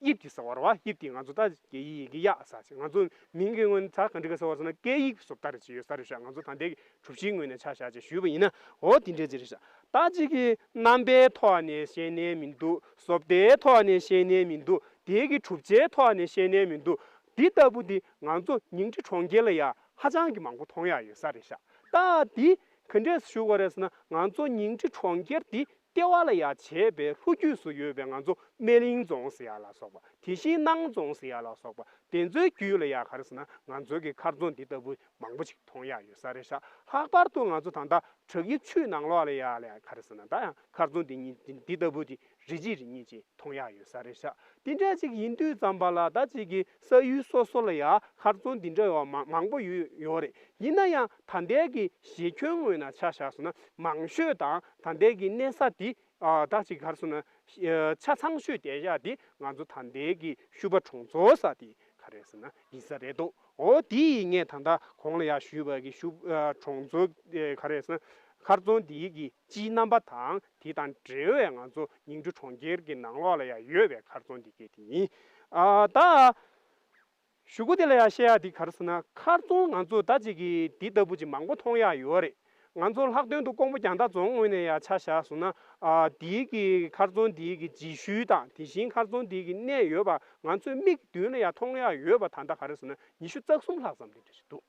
དབྱིབས་དེ་ཟེར་བ་རེད་བ། དབྱིབས་དེ་ང་ཚོ་ད་རྒྱ་ཡིག་ཡི་གེ་ཡ་ས་ཅིག་ང་ཚོ་མིང་གི་ངོས་ནས་ད་ག་འདྲ་གི་ཟེར་བ་ཟེར་ན་སྐད་ཡིག་བཟོ་ལྟ་རེ་ཅིག་ཡོད་ས་རེད་ཤག་ང་ཚོ་ད་ལྟའི་གི་གྲུབ་ཆའི་ངོས་ནས་ཆ་བཞག་ཅེས་ཞུས་པ་ཡིན་ན་འོ་དེ་འདྲ་ཅིག་རེད་ཤག་ད་ཅིག་གི་རྣམ་པའི་ཐོག་ནས་བཤད་ནའི་མི་འདུག་བཟོ་ལྟའི་ཐོག་ནས་བཤད་ནའི་མི་འདུག་དེའི་གི་གྲུབ་ཆའི་ཐོག་ནས་བཤད་ནའི་མི་འདུག་འདི་ལྟ་བུ་འདི་ང་ཚོ་ཉིང་ཁྲི་གྲོང་ཁྱེར་ལ་ཡ་ཧ་ཅང་གི་མང་པོ་མཐོང་ཡ་ཡོད་ས་རེད་ཤག་ད་འདི་ག་འདྲས་ཞུ་དགོས་རེད་ཟེར་ན་ང་ཚོ་ཉིང་ཁྲི་གྲོང་ཁྱེར་འདི་ལྟེ་བ་ལ་ཡ་བྱས་པའི་ལྷོ་རྒྱུད་སུ་ཡོད་པའི་ང་ཚོ་སྨན་གླིང་རྫོང་ཟེར་ཡ་ལ་སོགས་པ། དེ་བཞིན་སྣང་རྫོང་ཟེར་ཡ་ལ་སོགས་པ་དེ་ཚོའི་རྒྱུད་ལ་ཡ་ག་རེ་ཟེར་ན་ང་ཚོའི་གི་མཁར་རྫོང་འདི་ལྟ་བུ་མང་པོ་ཞིག་མཐོང་ཡ་ཡོད་ས་རེད་ཤག་ལྷག་པར་དུ་ང་ཚོ་ད་ལྟ་བྲག་ཡིབ་ཆུས་ནང་ལོགས་ལ་ཡ་ལ་ཡ་ག་རེ་ཟེར་ན་ད་ཡང་མཁར་རྫོང་འདི་གཉིས་འདི་ལྟ་བུ་དེ་རེ་གཅིག་རེ་གཉིས་ཅིག་མཐོང་ཡ་ཡོད་ས་རེད་ཤག་དེ་འདྲ་ཅིག་ཡིན་དུས་ཙམ་པ་ལ་ད་ཅིག་གི་ས་ཡུལ་སོ་སོ་ལ་ཡ་མཁར་རྫོང་འདི་འདྲ་ཡོད་མ་མང་པོ་ཡོད་ཡོད་རེད། ཡིན་ན་ཡང་ད་ལྟའི་གི་གཞི་ཁྱོན་ངོས་ནས་ཆ་བཞག་སོང་ན་མང་ཤོས་དང་ད་ལྟའི་གི་གནས་ས་འདི་ཨ་ད་ཅིག་ག་རེ་ཟེར་ན་ཨ་ཆ་ཚང་ཤོས་བསྡད་ཡ་འདི་ང་ཚོ་ད་ལྟའི་གི་ཤུ་པ་གྲོང་ཚོ་ས་འདི་ག་རེ་ཟེར་ན་ཡིན་ས་རེད་འདུག་འོ་དེ་ཡིས་ངས་ད་ལྟ་གོང་ལ་ཡ་ཞུས་པ་གི་ཤུ་ཨ་གྲོང་ཚོ་ཨེ་ག་རེ་ཟེར་ན་མཁར་རྫོང་འདིའི་གི་སྤྱིའི་རྣམ་པ་དང་དེ་དང་འབྲེལ་བའི་ང་ཚོ་ཉིང་ཁྲི་གྲོང་ཁྱེར་གྱི་ནང་ལོགས་ལ་ཡང་ཡོད་པའི་མཁར་རྫོང་འདི་གས་དེ་ཡིན། ཨ་ད་གཞུག་གུ་དེ་ལ་ཡང་བཤད་ཡ་དེ་ག་རེ་ཟེར་ན་མཁར་རྫོང་ང་ཚོ་ད་ཅིག་གི་འདི་ལྟ་བུ་ཅིག་མང་པོ་མཐོང་ཡ་ཡོད་རེད། ང་ཚོ་ལྷག་དོན་དུ་ཀོང་པོ་རྒྱང་ཐག་རྫོང་ངོས་ནས་ཡང་ཆ་བཞག་སོང་ན་ཨ་འདིའི་གི་མཁར་རྫོང་འདིའི་གི་རྗེས་ཤུལ་དང་དེ་བཞིན་མཁར་རྫོང་འདིའི་གི་གནས་ཡོད་པ་ང་ཚོའི་མིག་མདུན་ལ་ཡང་མཐོང་ཡ་ཡོད་པ་ད་ལྟ་ག་རེ་ཟེར་ན་ཉི་ཤུ་རྩ་གསུམ་ལྷག་ཙམ་དེ་འདྲ་ཞིག་འདུག་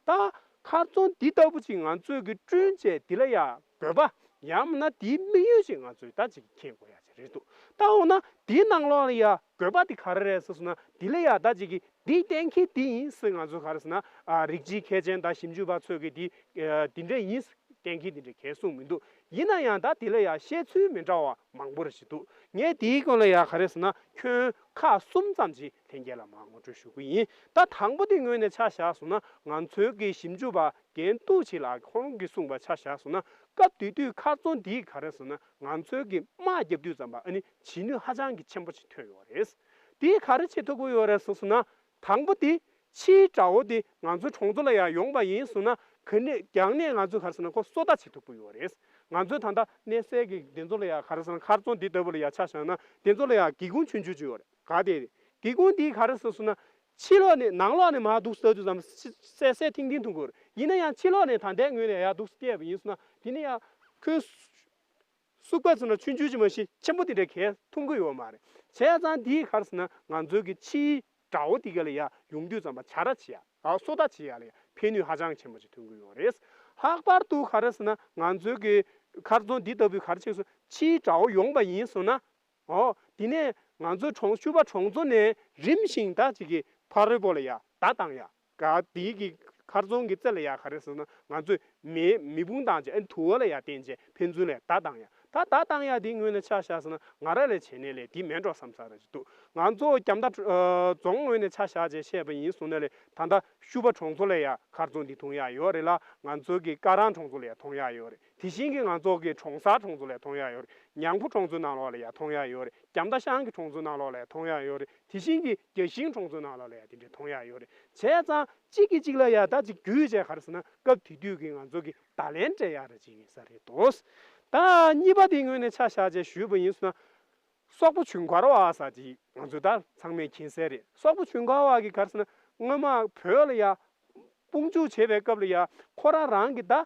ད་མཁར་རྫོང་འདི་ལྟ་བུ་ཅིག་ང་ཚོས་གི་བསྐྲུན་བྱས་འདི་ལ་ཡ་དགོས་པ་ཡང་མིན་ན་འདིའི་དམིགས་ཡུལ་ཅིག་ང་ཚོས་ད་ཅིག་མཁྱེན་དགོས་ཡ་ཅིག་རེད་འདུག་ད་འོ་ན་འདིའི་ནང་ལོགས་ལ་ཡ་དགོས་པ་འདི་ག་རེ་རེད་ཟེར་སོང་ན་འདི་ལ་ཡ་ད་ཅིག་གི་འདིའི་གཏན་འཁེལ་འདི་ཡིན་ཟེར་ང་ཚོས་ག་རེ་ཟེར་ན་ཨ་རིགས་གཅིག་མཁས་ཅན་དང་ཞིབ་འཇུག་པ་ཚོས་གི་འདི་ཨ་འདི་འདྲ་ཡིན་གཏན་འཁེལ་འདི་འདྲ་གས་གསུངས་མི་འདུག་ཡིན་ན་ཡང་ད་དེ་ལ་ཡང་བཤད་ཚུལ་མི་འདྲ་བ་མང་པོ་རེ་ཞིག་འདུག་ངས་དེའི་སྐོར་ལ་ཡང་ག་རེ་ཟེར་ན་ཁྱོན་ཁག་གསུམ་ཙམ་ཞིག་ལྷན་རྒྱས་ལ་མར་ངོ་སྤྲོད་ཞུ་གི་ཡིན། ད་དང་པོ་དེ་ངོས་ནས་ཆ་བཞག་སོང་ན་ང་ཚོའི་གི་ཞིབ་འཇུག་པ་རྒན་ཏུའུ་ཆི་ལགས་ཁོང་གིས་གསུངས་པ་ཆ་བཞག་སོང་ན་སྐབས་དེ་དུས་མཁར་རྫོང་འདིས་ག་རེ་ཟེར་ན་ང་ཚོའི་གི་དམག་རྒྱབ་དུས་ཙམ་པ་ཨ་ནི་བྱེད་ནུས་ཧ་ཅང་གི་ཆེན་པོ་ཞིག་ཐོན་ཡོད་རེད། དེས་ག་རེ་བྱེད་ཐུབ་ཀྱི་ཡོད་རེད་ཟེར་སོང་ན་དང་པོ་དེ་ ཕྱིའི་དགྲ་བོ་དེ་ང་ཚོའི་གྲོང་ཚོ་ལ་ཡང་ཡོང་པ་ཡིན་སོང་ན་ག་ནས་ཀྱང་ནས་ང་ཚོས་ག་རེ་ཟེར་ན་ཁོ་སོ་ལྟ་བྱེད་ཐུབ་ཀྱི་ཡོད་རེད། ང་ཚོས་ད་ལྟ་གནས་སའི་གི་དེ་ཚོ་ལ་ཡང་ག་རེ་ཟེར་ན་མཁར་རྫོང་འདི་ལྟ་བུ་ལ་ཡང་ཆ་བཞག་ན་དེ་ཚོ་ལ་ཡང་སྒེའུ་ཁུང་ཆུང་ཆུང་ཅིག་ཡོད་རེད། ག་དེ་རེད། སྒེའུ་ཁུང་འདི་ག་རེ་ཟེར་སོང་ན་ཕྱི་ལོགས་ནས་ནང་ལོགས་ནས་མར་འདུག་ལྟ་དུས་ཙམ་སེ་སེ་ཐིང་ཐིང་མཐོང་གི་ཡོད་རེད། ཡིན་ན་ཡང་ཕྱི་ལོགས་ནས་ད་ལྟའི་ངོས་ནས་ཡར་འདུག་བལྟས་པ་ཡིན་སོང་ན་དེ་ནས་ཡང་ཁོའི་སུག་པ་ཚོ་ན་ཆུང་ཆུང་ཅིག་མ་གཞི་ཆེན་པོ་དེ་འདྲ་གས་མཐོང་གི་ཡོད་མ་རེད། བྱས་ཙང་དེའི་ག་རེ་ཟེར་ན་ང་ཚོའི་གི་ཕྱིའི་དགྲ་བོ་དེ་ག་ལ་ཡ་ཡོང་དུས་ཙམ་པ་བྱ་ར་བྱེད་ཡ། ཨ་སོ་ལྟ་བྱེད་ཡ་ལ་ཡ་ཕན་ནུས་ཧ་ཅང་ཆེན་པོ་ཅིག་ཐོན་གི་ཡོད་རེད། ལྷག་པར་དུ་ག་རེ་ཟེར་ན་ང་ཚོའི་གི་མཁར་རྫོང་འདི་ལྟ་བུའི་ག་རེ་བྱས་སོང་ཕྱིའི་དགྲ་བོ་ཡོང་པ་ཡིན་སོང་ན། ཨོ། དེ་ནས་ང་ཚོའི་གྲོང་ཤུ་པ་གྲོང་ཚོ་ནས་རིམ་བཞིན་ད་ཅིག་གི་ཕ་རོལ་པོ་ལ་ཡ་བརྡ་བཏང་ཡ། ག་དེའི་གི་མཁར་རྫོང་གི་རྩེ་ལ་ཡ་ག་རེ་ཟེར་ན་ང་ཚོས་མེ་མེ་དཔུང་བཏང་བྱས་ཨ་ནི་དུ་བ་ལ་ཡ་བརྟེན་བྱས་ཕན་ཚུན་ལ་བརྡ་བཏང་ཡ། ད་བརྡ་བཏང་ཡ་དེའི་ངོས་ནས་ཆ་བཞག་ཟེར་ན་ང་ར་ལས་བྱས་ནས་ལས་དེ་མེད་འགྲོ་བསམ་ས་ར་ཅིག་འདུག་ང་ཚོ་རྒྱ་མདའ་རྫོང་ངོས་ནས་ཆ་བཞག་བྱས་བཤད་པ་ཡིན་སོང་ན་ལས་ད་ལྟ་ཤུ་པ་གྲོང་ཚོ་ལ་ཡ་མཁར་རྫོང་འདི་མཐོང་ཡ་ཡོད་རེད་ལ། ང་ཚོ་གི་ཀ་རང་གྲོང་ཚོ་ལ་ཡ་མཐོང་ཡ་ཡོད་རེད། དེ་བཞིན་གྱི་ང་ཚོ་གི་གྲོང་གསར་གྲོང་ཚོ་ལ་མཐོང་ཡ་ཡོད་རེད། ཉང་ཕུ་གྲོང་ཚོའི་ནང་ལོགས་ལ་ཡ་མཐོང་ཡ་ཡོད་རེད། རྒྱ་མདའ་ཤང་གི་གྲོང་ཚོའི་ནང་ལོགས་ལ་ཡ་མཐོང་ཡ་ཡོད་རེད། དེ་བཞིན་གྱི་རྒྱ་ཤིང་གྲོང་ཚོའི་ནང་ལོགས་ལ་ཡ་དེ་འདྲས་མཐོང་ཡ་ཡོད་རེད། བྱས་ཙང་གཅིག་གིས་གཅིག་ལ་ཡ་ད་ཅིག་བརྒྱུད་བྱས་ག་རེ་ཟེར་ན་སྐབས་དེ་དུས་ཀྱི་ང་ཚོ་གི་བརྡ་ལན་སྤྲད་ཡ་ར་ཅིག་ཡིན་ས་རེད་འདུག་ད་གཉིས་པ་དེའི་ངོས་ནས་ཆ་བཞག་བྱས་ཞུས་པ་ཡིན་སོང་ན། སོག་པོ་ཇུན་གར་བ་ཟེར་ཅིག་ང་ཚོ་ད་ཚང་མས་མཁྱེན་གསལ་རེད། སོག་པོ་ཇུན་གར་བ་གི་ག་རེ་ཟེར་ན་སྔོན་མ་བོད་ལ་ཡ་དཔུང་འཇུག་བྱེད་པའི་སྐབས་ལ་ཡ་ཁོ་རང་རང་གི་ད།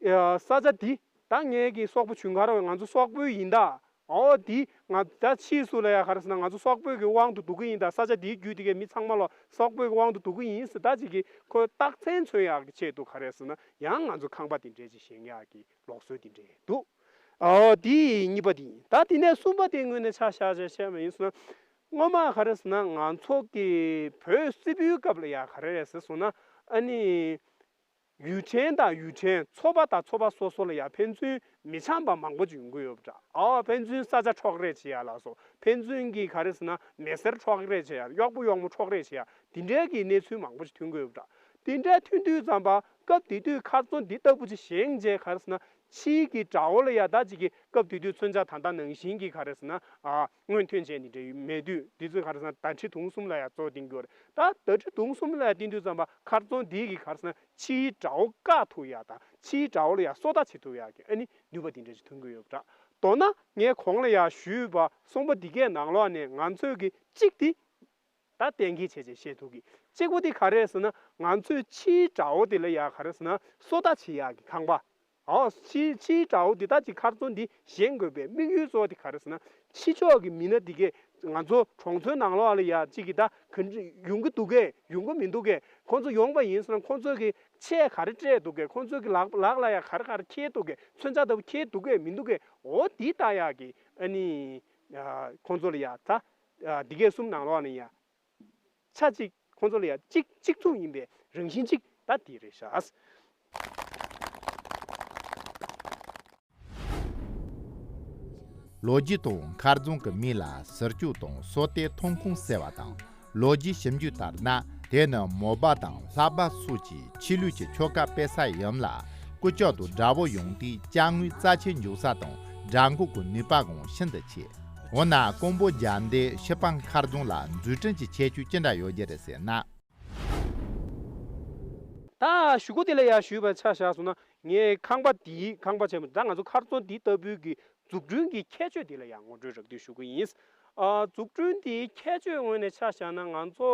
ཡ། ས་ཆ་འདི་ད་ངའི་གི་སོག་པོ་ཇུན་གར་བས་ང་ཚོ་སོག་པོའི་ཡིན་ད། ཨོ་འདི་ང་ད་ཕྱིས་སུ་ལ་ཡ་ག་རེ་ཟེར་ན་ང་ཚོ་སོག་པོའི་གི་དབང་དུ་འདུ་གི་ཡིན་ད། ས་ཆ་འདིའི་རྒྱུད་འདི་གའི་མི་ཚང་མ་ལོ་སོག་པོའི་གི་དབང་དུ་འདུ་གི་ཡིན་ཟེར་ད་ཅིག་གི་ཁོ་རྟགས་མཚན་མཚོན་ཡག་གི་ཆེད་དུ་ག་རེ་ཟེར་ན་ཡང་ང་ཚོ་ཁང་པ་འདི་འདྲས་ཅིག་བཞེངས་ཡག་གི་ལུགས་སྲོལ་འདི་འདྲས་འདུག་ཨོ་འདི་གཉིས་པ་འདི་ཡིན། ད་འདི་ནས་གསུམ་པ་དེ་ངོས་ནས་ཆ་བཞག་བྱས་བཤད་པ་ཡིན་ཟེར་ན་སྔོན་མ་ག་རེ་ཟེར་ན་ང་ཚོ་གི་བོད་སིལ་བུའི་སྐབས་ལ་ཡ་ག་རེ་རེད་ཟེར་སོང་ན་ཨ་ནི། ཡུལ་ཕྲན་དང་ཡུལ་ཕྲན་ཚོ་པ་དང་ཚོ་པ་སོ་སོ་ལ་ཡང་ཕན་ཚུན་མི་འཆམ་པ་མང་པོ་ཅིག་ཡོང་གི་ཡོད་པ་འདྲ། ཨ་ཕན་ཚུན་ས་ཆ་འཕྲོག་རེས་བྱེད་ཡ་ལ་སོགས་ཕན་ཚུན་གྱི་ག་རེ་ཟེར་ན་མི་སེར་འཕྲོག་རེས་བྱེད་ཡ་གཡོག་པོ་གཡོག་མོ་འཕྲོག་རེས་བྱེད་ཡ་དེ་འདྲའི་གི་གནས་ཚུལ་མང་པོ་ཅིག་ཐོན་གི་ཡོད་པ་འདྲ། དེ་འདྲའི་ཐོན་དུས་ཙམ་པ་སྐབས་དེ་དུས་མཁར་རྫོང་འདི་ལྟ་བུ་ཅིག་བཞེངས་རྗེས་ག་རེ་ཟེར་ན་ཕྱིའི་གི་དགྲ་བོ་ལ་ཡ་ད་ཅིག་གི་སྐབས་དེ་དུས་མཚོན་ཆ་ད་ལྟ་ནང་བཞིན་གྱི་ག་རེ་ཟེར་ན་ཨ་སྔོན་ཐོན་བྱས་ནི་འདྲ་མེད་དུས་དེ་ཚོས་ག་རེ་ཟེར་ན་ཟླ་ཁྲི་དུང་གསུམ་ལ་ཡ་གཙོ་བོ་བསྟན་གྱི་ཡོད་རེད། ད་ཟླ་ཁྲི་དུང་གསུམ་ལ་ཡ་བསྟན་དུས་ཙམ་པ་མཁར་རྫོང་འདི་གི་ག་རེ་ཟེར་ན། ཕྱིའི་དགྲ་བོ་བཀག་ཐུབ་ཡག་དང་ཕྱིའི་དགྲ་བོ་ལ་ཡང་སོ་ལྟ་བྱེད་ཐུབ་ཡག་གི་ཨ་ནི་ནུས་པ་དེ་འདྲ་ཞིག་ཐོན་གྱི་ཡོད་པ་འདྲ། མདོར་ན་ངས་གོང་ལ་ཡང་ཞུས་པ་གསུམ་པོ་འདི་གའི་ནང་ལོགས་ནས་ང་ཚོས་ཀྱི་གཅིག་དེ་ད་གཏན་འཁེལ་བྱས་བྱས་བཤད་ཐུབ་ཀྱི། གཅིག་པོ་དེ་ག་རེ་ཟེར་ན་ང་ཚོས་ཕྱིའི་དགྲ་བོ་དེ་ལ་ཡང་ག་རེ་ཟེར་ན་སོ་ལྟ་བྱེད་ཡག་གི་ཁང་པ། ཨོ་ཕྱིའི་ཕྱིའི་དགྲ་བོ་འདི་ད་ཅིག་མཁར་རྫོང་འདི་བཞེངས་དགོས་པའི་དམིགས་ཡུལ་གཙོ་བོ་དེ་ག་རེ་ཟེར་ན་ཕྱི་ཕྱོགས་ཀྱི་མི་སྣ་འདི་གས་ང་ཚོ་གྲོང་ཚོའི་ནང་ལོགས་ལ་ཡ་གཅིག་གི་ད་ག་འདྲ་ཡོང་གི་འདུག་གས་ཡོང་གི་མི་འདུག་གས། ཁོང་ཚོ་ཡོང་པ་ཡིན་ཟེར་ན་ཁོང་ཚོ་གི་ཆས་ག་རེ་སྤྲས་འདུག་གས། ཁོང་ཚོ་གི་ལག་ལག་ལ་ཡ་ག་རེ་ག་རེ་འཁྱེར་འདུག་གས། མཚོན་ཆ་ལྟ་བུ་འཁྱེར་འདུག་གས་མི་འདུག་གས། འོ་འདི་ལྟ་ཡག་གི་ཨ་ནི་ཁོང་ཚོ་ལ་ཡ་ད་འདི་གས་གསུམ་ནང་ལོགས་ནས་ཡ། ཆ་གཅིག་ཁོང་ཚོ་ལ་ཡང་གཅིག་གཅིག་མཚུངས་ཡིན་པའི་རང་བཞིན་གཅིག་ད་དེ་རེད་ཤག་ལོ་རྒྱུས་དང་མཁར་རྫོང་གི་མིང་ལ་ཟུར་སྐྱོགས་དང་སོ་ལྟའི་ཐོན་ཁུངས་ཟེར་བ་དང་། ལོ་རྒྱུས་ཞིབ་འཇུག་ལྟར་ན་དེ་ནི་མོ་པ་དང་ལྷ་པ་སོགས་ཀྱི་ཆོས་ལུགས་ཀྱི་ཆོ་ག་སྤེལ་ས་ཡིན་ལ། སྐུ་ལྕོག་ཏུ་དགྲ་བོ་ཡོང་དུས་ཅ་དངོས་རྩ་ཆེན་འཇོག་ས་དང་དགྲ་འགུག་གི་ནུས་པའང་ཤིན་ཏུ་ཆེ། འོ་ན་ཀོང་པོ་རྒྱལ་མདོའི་ཤི་པང་མཁར་རྫོང་ལ་འཛུགས་སྐྲུན་གྱི་ཁྱད་ཆོས་ཅི་འདྲ་ཡོད་རྒྱུ་རེད་ཟེར་ན། ད་གཞུག་གུ་དེ་ལ་ཡང་ཞུས་པ་ཆ་བཞག་སོང་ན་ངས་ཁང་པ་འདིའི་ཁང་པ་ཆེན་པོ་ད་ང་ཚོ་མཁར་རྫོང་འདི་ལྟ་བུའི་གི་འཛུགས་སྐྲུན་གྱི་ཁྱད་ཆོས་དེ་ལ་ཡང་ངོ་སྤྲོད་རགས་བསྡུས་ཞུ་གི་ཡིན། ཨ་འཛུགས་སྐྲུན་འདིའི་ཁྱད་ཆོས་ངོས་ནས་ཆ་བཞག་ན་ང་ཚོ་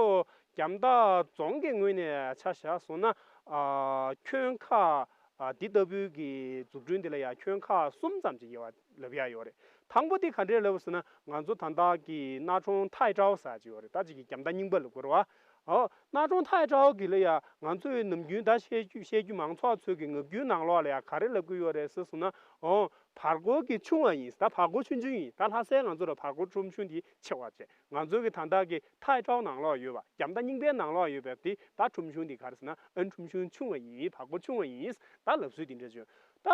རྒྱ་མདའ་རྫོང་གི་ངོས་ནས་ཆ་བཞག་སོང་ན་ཨ་ཁྱོན་ཁ་ཨ་འདི་ལྟ་བུའི་གི་འཛུགས་སྐྲུན་དེ་ལ་ཡང་ཁྱོན་ཁ་གསུམ་ཙམ་ཅིག་ཡོད་པ་ལབ་ཡ་ཡོད་རེད། དང་པོ་དེ་ག་འདྲས་ལབ་ཟེར་ན་ང་ཚོ་ད་ལྟ་གི་གནའ་གྲོང་ཐའི་ཀྲའོ་ཟེར་གྱི་ཡོད་རེད། ད་ཅིག་གི་རྒྱ་མདའ་རྙིང་པ་ལབ་དགོས་རེད་བ། ཨོ་གནའ་གྲོང་ཐའི་ཀྲའོ་གི་ལ་ཡ་ང་ཚོའི་ནམ་རྒྱུན་ད་བཤད་རྒྱུ་བཤད་རྒྱུ་མང་ཚོགས་ཚོས་གི་ངག་རྒྱུན་ནང་ལོགས་ལ་ཡ་ག་རེ་ལབ་གི་ཡོད་རེད་ཟེར་སོང་ན་ཨོ་བར་སྐོར་གི་ཆུང་བ་ཡིན། ད་བར་སྐོར་ཆུང་ཆུང་ཡིན། ད་ལྷ་སའི་ང་ཚོ་ལ་བར་སྐོར་ཆུང་ཆུང་དེ་ཆེ་བ་བྱས། ང་ཚོའི་གི་ད་ལྟ་གི་ཐའི་ཀྲའོ་ནང་ལོགས་ཡོད་པ་རྒྱ་མདའ་རྙིང་པའི་ནང་ལོགས་ཡོད་པའི་དེ་ད་ཁྲོམ་གཞུང་དེ་ག་རེ་ཟེར་ན་ཨན་ཁྲོམ་གཞུང་ཆུང་བ་ཡིན། བར་སྐོར་ཆུང་བ་ཡིན། ད་ལབ་སྲོལ་དེ་འདྲ་བྱོས། ད་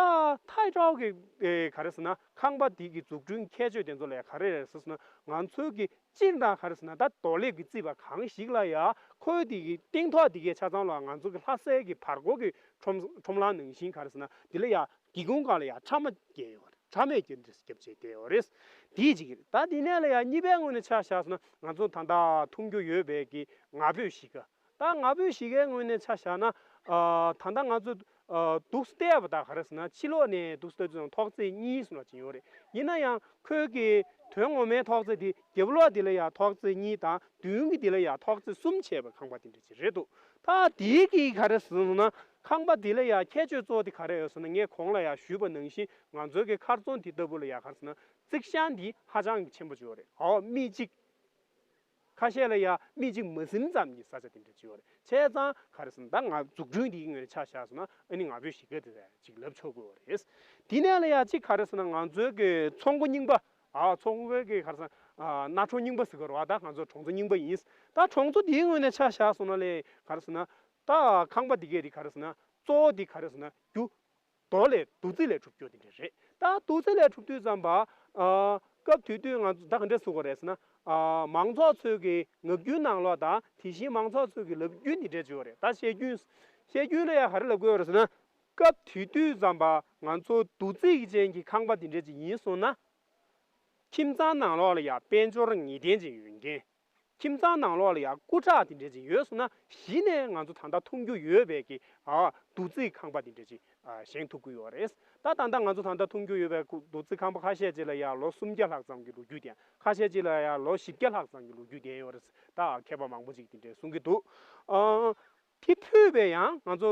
ཐའི་ཀྲའོ་གི་ཨེ་ག་རེ་ཟེར་ན་ཁང་པ་དེ་གི་འཛུགས་སྐྲུན་ཁྱད་ཆོས་དེ་ཚོ་ལ་ག་རེ་རེད་ཟེར་སོང་ན་ང་ཚོའི་གི་སྤྱིར་ན་ག་རེ་ཟེར་ན་ད་རྡོ་ལེབ་ཀྱི་རྩིག་པ་གང་ཞིག་ལ་ཡ་ཁོའི་དེ་གི་སྟེང་ཐོག་དེ་གའི་ཆ་ཚང་ལ་ང་ཚོ་གི་ལྷ་སའི་གི་བར་སྐོར་གི་ཁྲོམ་ཁྲོམ་ལང་ནང་བཞིན་ག་རེ་ཟེར་ན་དེ་ལ་ཡ་སྒེའུ་ཁུང་སྒང་ལ་ཡ་ཁྲ་མ་བརྒྱབ་ཡོད་རེད། ཁྲ་མེད་ཀྱི་འདྲ་བརྒྱབ་བྱས་བསྡད་ཡོད་རེད། དེའི་གཅིག་རེད། ད་དེ་ནས་ལ་ཡ་གཉིས་པའི་ངོས་ནས་ཆ་བཞག་སོང་ན་ང་ཚོ་ད་ལྟ་མཐོང་རྒྱུ་ཡོད་པའི་གི་ང་ཕོད་གཞིས་ཀ་ ད་ང་ཕོད་གཞིས་ཀའི་ངོས་ནས་ཆ་བཞག་ན། ཨ་ད་ལྟ་ང་ཚོ་ཨ་འདུག་སེ་བལྟས་པ་དང་ག་རེ་ཟེར་ན། ཕྱི་ལོགས་ནས་འདུག་སེ་ལྟ་དུས་ཙང་ཐོག་བརྩེགས་གཉིས་གསུམ་ལ་ཅིག་ཡོད་རེད། ཡིན་ན་ཡང་ཁོའི་གི་དོན་ངོ་མའི་ཐོག་བརྩེགས་དེ་རྒྱབ་ལོགས་དེ་ལ་ཡང་ཐོག་བརྩེགས་གཉིས་དང་མདུན་གྱི་དེ་ལ་ཡང་ཐོག་བརྩེགས་གསུམ་བྱས་པའི་ཁང་པ་དེ་འདྲ་ཅིག་རེད་འདུག་ད་དེའི་གི་ག་རེ་ཟེར་ན། ཁང་པ་དེ་ལ་ཡང་ཁྱད་ཆོས་གཙོ་བོ་དེ་ག་རེ་ཡོད་ཟེར་ན། ངས་གོང་ལ་ཡང་ཞུས་པ་ནང་བཞིན་ང་ཚོའི་གི་མཁར་རྫོང་དེ་ལྟ་བུ་ལ་ཡང་ག་རེ་ཟེར་ན། རྩིག་བཤང་དེ་ཧ་ཅང་གི་ཆེན་པོ་ཅིག་ཡོད་རེད། ཨོ་མི་གཅིག་ཁ་ཤས་ལ་ཡང་མི་གཅིག་མ་ཟིན་ཙམ་གྱི་ས་ཆ་དེ་འདྲ་ཅིག་ཡོད་རེད། བྱས་ཙང་ག་རེ་ཟེར་ན། ད་ང་འཛུགས་སྐྲུན་དེའི་ངོས་ནས་ཆ་བཞག་སོང་ན། ཨ་ནི་ང་ཕོད་གཞིས་ཀ་དེ་ཅིག་ལབ་ཆོག་གི་ཡོད་རེད། དེ་ནས་ལ་ཡང་ཅིག་ག་རེ་ཟེར་ན། ང་ཚོའི་གི་ཚོང་སྒོ་རྙིང་པ། ཨ་ཚོང་སྒོའི་གི་ག་རེ་ཟེར་ན། ཨ་གནའ་གྲོང་རྙིང་པ་ཟེར་གི་རེད་བ། ད་ང་ཚོ་གྲོང་ཚོ་རྙིང་པ་ཡིན། ད་གྲོང་ཚོ་དེའི་ངོས་ནས་ཆ་བཞག་སོང་ན་ལས་ག་རེ་ཟེར་ན། ད་ཁང་པ་དེ་གས་དེ་ག་རེ་ཟེར་ན། གཙོ་བོ་དེ་ག་རེ་ཟེར་ན། རྒྱུ་རྡོ་ལས་རྡོ་རྩིག་ལས་གྲུབ་རྒྱུ་དེ་འདྲ་རེད། ད་རྡོ་རྩིག་ལས་གྲུབ་དུས་ཙམ་པ། ཨ་སྐབས་དེ་དུས་ང་ཚོ་ད་ག་འདྲ་ཟེར་དགོས་རེད་ཟེར་ན། ཨ་མང་ཚོགས་ཚོས་ཀྱི་ངག་རྒྱུན་ནང་ལོགས་དང་དེ་བཞིན་མང་ཚོགས་ཚོས་ཀྱི་ལབ་རྒྱུན་དེ་འདྲ་ཅིག་ཡོད་རེད། ད་བཤད་རྒྱུན། བཤད་རྒྱུན་ལ་ཡང་ག་རེ་ལབ་དགོས་རེད་ཟེར་ན། སྐབས་དེ་དུས་ཙམ་པ་ང་ཚོ་རྡོ་རྩིག་ཅན་གྱི་ཁང་པ་དེ་འདྲ་ཅིག་ཡིན་སོང་ན། ཁྱིམ་ཚང་ནང་ལོགས་ལ་ཡང་དཔལ་འབྱོར་ངེས་གཏན་ཅིག་ཡོད་མཁན། ཁྱིམ་ཚང་ནང་ལོགས་ལ་ཡང་སྐུ་དྲག་དེ་འདྲ་ཅིག་ཡོད་སོང་ན། གཞི་ནས་ང་ཚོ་ད་ལྟ་མཐོང་རྒྱུ་ཡོད་པའི་གི་ཨ་རྡོ་རྩིག་ཁང་པ་དེ་འདྲ་ཅིག་ཨ་བཞེངས་ཐུབ་ཀྱི་ཡོད་རེད། ད་ད་ལྟ་ང་ཚོ་ད་ལྟ་མཐོང་རྒྱུ་ཡོད་པའི་རྡོ་རྩིག་ཁང་པ་ཁ་ཤས་ཅིག་ལ་ཡང་ལོ་སུམ་བརྒྱ་ལྷག་ཙམ་གྱི་ལོ་རྒྱུས་ལྡན། ཁ་ཤས་ཅིག་ལ་ཡང་ལོ་བཞི་བརྒྱ་ལྷག་ཙམ་གྱི་ལོ་རྒྱུས་ལྡན་ཡོད་རེད། ད་མཁས་པ་མང་པོ་ཅིག་དེ་འདྲས་གསུང་གི་འདུག་ཨ་དེ་ཕུད་པའི་ཡང་ང་ཚོ་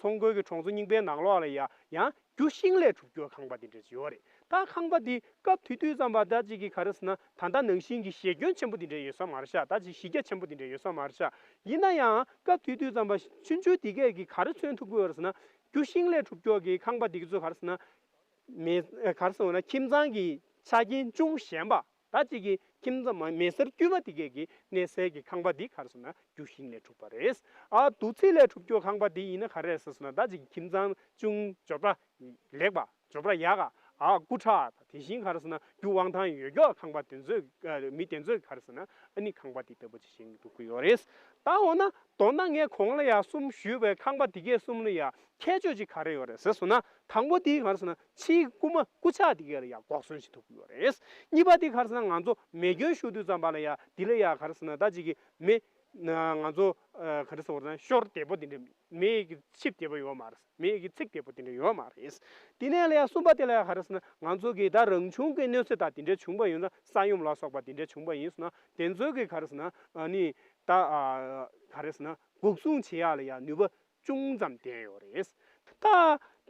ཚོང་སྒོའི་གི་གྲོང་ཚོ་རྙིང་པའི་ནང་ལོགས་ལ་ཡང་ཡང་རྒྱུ་ཤིང་ལས་གྲུབ་རྒྱུ་ཁང་པ་དེ་འདྲ་ཅིག་ཡོད་རེད། ད་ཁང་པ་དེ་སྐབས་དེ་དུས་ཙམ་པ་ད་ཅིག་གི་ག་རེ་ཟེར་ན། ད་ལྟ་ནང་བཞིན་གྱི་ཞེ་སྐྱོན་ཆེན་པོ་དེ་འདྲ་ཡོད་ས་མ་རེད་ཤག་ད་ཅིག་གཞི་རྒྱ་ཆེན་པོ་དེ་འདྲ་ཡོད་ས་མ་རེད་ཤག་ཡིན་ན་ཡང་སྐབས་དེ་དུས་ཙམ་པ་ཆུང་ཆུང་དེ་གས་ཀྱིས་ག་རེ་མཚོན་ཐུབ་ཀྱི་ཡོད་རེད་ཟེར་ན། རྒྱུ་ཤིང་ལས་གྲུབ་རྒྱུ་གི་ཁང་པ་དེ་ག་ཚོ་ག་རེ་ཟེར་ན། མེ་ག་རེ་ཟེར་ན། ཁྱིམ་ཚང་གི་ཆ་རྐྱེན་ཅུང་ཞན་པ། ད་ཅིག་གི་ཁྱིམ་ཚང་མ་མེ་སེར་དཀྱུས་མ་དེ་གས་ཀྱི་གནས་སའི་གི་ཁང་པ་འདི་ག་རེ་ཟེར་ན། རྒྱུ་ཤིང་ལས་གྲུབ་པ་རེད། ཨ་རྡོ་རྩིག་ལས་གྲུབ་རྒྱུ་ཁང་པ་འདི་ཡིན་ན་ག་རེ་རེད་ཟེར་ན། ད་ཅིག་ཁྱིམ་ཚང་ཅུང་འབྱོར་པ་ལེགས་པ། འབྱོར་པ་ཡག་ག་ཨ་སྐུ་དྲག་དང་དེ་བཞིན་ག་རེ་ཟེར་ན། རྒྱུ་དབང་ཐང་ཡོད་རྒྱུ་ཁང་པ་དེ་ཚོས། ཨ་མི་དེ་ཚོས་ག་རེ་ཟེར་ན། ཨ་ནི་ཁང་པ་འདི་ལྟ་བུ་ཅིག་བཞེངས་འདུག་གི་ཡོད་རེད། ད་འོ་ན་མདོར་ན་ངས་གོང་ལ་ཡང་གསུམ་ཞུས་པའི་ཁང་པ་འདི་གས་གསུམ་ལ་ཡང་ཁྱད་ཆོས་ཅིག་ག་རེ་ཡོད་རེད་ཟེར་སོང་ན། དང་པོ་འདི་ག་རེ་ཟེར་ན། ཕྱིའི་རྐུ་མ་རྐུ་ཇག་འདི་གས་ལ་ཡང་འགོག་ཟོན་བྱེད་ཐུབ་ཀྱི་ཡོད་རེད། གཉིས་པ་འདི་ག་རེ་ཟེར་ན། ང་ཚོ་མེ་སྐྱོན་ཤོར་དུས་ཙམ་པ་ལ་ཡང་འདི་ལ་ཡང་ག་རེ་ཟེར་ན། ད་ཅིག་གི་མེ་ང་ཚོ་ཨ་ག་རེ་ཟེར་བ་ན། ཤོར་བདེ་པོ་འདི་འདྲ། མེ་གི་ཆིབས་བདེ་པོ་ཡོད་མ་རེད། མེ་གི་ཚིག་བདེ་པོ་དེ་འདྲ་ཡོད་མ་རེད། དེ་ནས་ལ་ཡ་གསུམ་པ་དེ་ལ་ཡ་ག་རེ་ཟེར་ན། ང་ཚོ་གི་ད་རང་བྱུང་གི་གནོད་འཚེ་དང་དེ་འདྲ་བྱུང་པ་ཡོད་ན། ས་ཡོམ་ལ་སོགས་པ་དེ་འདྲ་བྱུང་པ་ཡིན་སོང་ན། དེ་ཚོའི་གི་ག་རེ་ཟེར་ན། ཨ་ནི་ད་ཨ་ག་རེ་ཟེར་ན། འགོག་སྲུང་བྱེད་ཡག་ལ་ཡ་ནུས་པ་ཅུང་ཙམ་ལྡན་ཡོད་རེད། ད་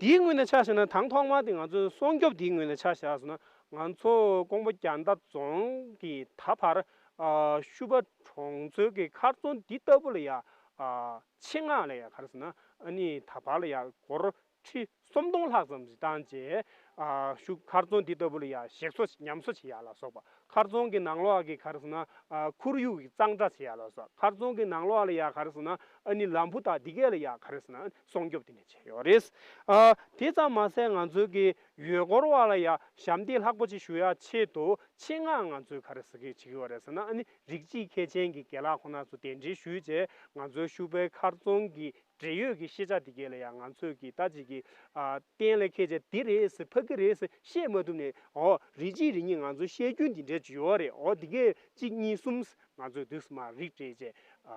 དེའི་ངོས་ནས་ཆ་བཞག་ན། དང་ཐོག་མ་དེ་ང་ཚོའི་སྲུང་སྐྱོབ་དེའི་ངོས་ནས་ཆ་བཞག་སོང་ན། ང་ཚོ་ཀོང་པོ་རྒྱ་མདའ་རྫོང་གི་ད་བར་ཨ་ཤུ་པ་གྲོང་ཚོའི་གི་མཁར་རྫོང་འདི་ལྟ་བུ་ལ་ཡ་ཨ་ཆེད་མངགས་ལ་ཡ་ག་རེ་ཟེར་ན། ཨ་ནི་ད་བར་ལ་ཡ་སྒོར་ཁྲི་སུམ་སྟོང་ལྷག་ཙམ་ཞིག་བཏང་རྗེས། ཨ་ཤུ་མཁར་རྫོང་འདི་ལྟ་བུ་ལ་ཡ་ཞིག་གསོ་ཉམས་གསོ་བྱེད་ཡག་ལ་སོགས་པ། མཁར་རྫོང་གི་ནང་ལོགས་ཀྱི་ག་རེ་ཟེར་ན། ཨ་ཁོར་ཡུག་གི་གཙང་སྦྲ་བྱེད་ཡག་ལ་སོགས། མཁར་རྫོང་གི་ནང་ལོགས་ལ་ཡ་ག་རེ་ཟེར་ན། ཨ་ནི་ལམ་བུ་དང་འདི་གས་ལ་ཡ་ག་རེ་ཟེར་ན། སྲུང་སྐྱོབ་དེ་འདྲ་བྱས་ཡོད་རེད། ཨ་དེ་ཙམ་མ་ཟད། ང་ཚོའི་གི་ཡུལ་སྐོར་བ་ལ་ཡ་ཞབས་འདེགས་ལྷག་པོ་ཅིག་ཞུ་ཡག་ཆེད་དུ་ཆེད་མངགས་ང་ཚོས་ག་རེ་ཟེར་གི་བྱེད་ཀྱི་ཡོད་རེད་ཟེར་ན། ཨ་ནི་རིགས་གཅིག་མཁས་ཅན་གྱི་རྒན་ལགས་ཁོང་རྣམ་ཚོ་གདན་འདྲེན་ཞུས་རྗེས། ང་ཚོའི་ཤུ་པའི་མཁར་རྫོང་གི་འབྲེལ་ཡོད་ཀྱི་ཤེས་བྱ་དེ་གས་ལ་ཡང་ང་ཚོས་ཀྱིས་ད་ཅིག་གི་ཨ་གཏན་ལ་འཁེལ་བྱས་འདི་རེད་ཟེར། ཕ་གི་རེད་ཟེར་བཤད་མ་ཐུབ་ནས། འོ་རེ་གཅིག་རེ་གཉིས་ང་ཚོས་བཤད་རྒྱུན་འདི་འདྲ་ཅིག་ཡོད་རེད། འོ་འདི་གས་གཅིག་གཉིས་གསུམ་ང་ཚོས་དུས་སུ་མར་རིག་སྤྲད་བྱས། ཨ་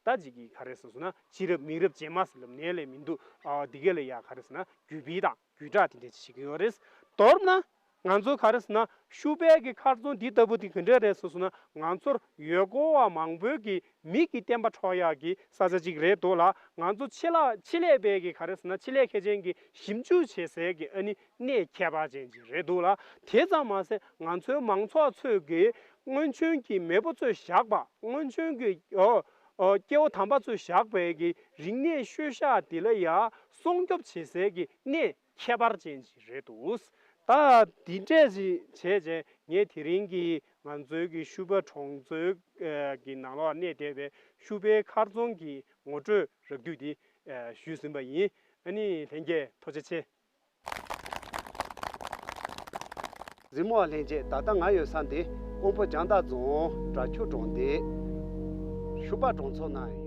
ད་ཅིག་གི་ག་རེ་ཟེར་སོང་ན། ཕྱི་རབས་མི་རབས་རྗེས་མ་ཟེར་ལབ་ནས་ལས་མི་འདུག་ཨ་འདི་གས་ལ་ཡང་ག་རེ་ཟེར་ན། རྒྱུས་སྤེལ་དང་བརྒྱུད་བསྒྲགས་དེ་འདྲ་ཅིག་བྱེད་ཀྱི་ཡོད་རེད། མདོར་ན། ང་ཚོ་ག་རེ་ཟེར་ན། ཤུ་པའི་གི་མཁར་རྫོང་འདི་ལྟ་བུ་དེ་ག་འདྲ་རེད་ཟེར་སོང་ན། ང་ཚོར་ཡུལ་སྐོར་བ་མང་པོའི་གི་མིག་གི་བརྟན་པ་འཕྲོག་ཡག་གི་ས་ཆ་ཅིག་རེད་འདུག་ལ། ང་ཚོ་ཆེད་ལས་ཆེད་ལས་པའི་གི་ག་རེ་ཟེར་ན། ཆེད་ལས་མཁས་ཅན་གྱི་ཞིབ་འཇུག་བྱེད་སའི་གི་ཨ་ནི་གནས་ཁྱད་པར་ཅན་ཅིག་རེད་འདུག་ལ། དེ་ཙམ་མ་ཟད། ང་ཚོའི་མང་ཚོགས་ཚོས་ཀྱི་སྔོན་བྱོན་གྱི་མེས་པོ་ཚོས་བཞག་པ། སྔོན་བྱོན་གྱི་ཨོ་ཨོ་སྐྱེ་བོ་དམ་པ་ཚོས་བཞག་པའི་གི་རིག་གནས་ཤུལ་བཞག་དེ་ལ་ཡ་སྲུང་སྐྱོབ་བྱེད་སའི་གི་གནས་ཁྱད་པར་ཅན་ཅིག་རེད་འདུག་ད་འདི་འདྲས་ཅིག་བྱས་རྗེས། ངས་དེ་རིང་གི་ང་ཚོའི་གི་ཤུ་པ་གྲོང་ཚོའི་གི་ནང་ལོགས་གནས་བསྡད་པའི་ཤུ་པའི་མཁར་རྫོང་གི་ངོ་སྤྲོད་རགས་བསྡུས་འདི་ཞུས་ཟིན་པ་ཡིན། ཨ་ནི་ལྷན་རྒྱས་ཐུགས་རྗེ་ཆེ། གཟིགས་མོ་བ་ལྷན་རྒྱས། ད་ལྟ་ང་ཡོད་ས་འདི་ཀོང་པོ་རྒྱང་མདའ་རྫོང་བྲག་ཆུ་གྲོང་སྡེ་ཤུ་པ་གྲོང་ཚོ་ནང་ཡིན།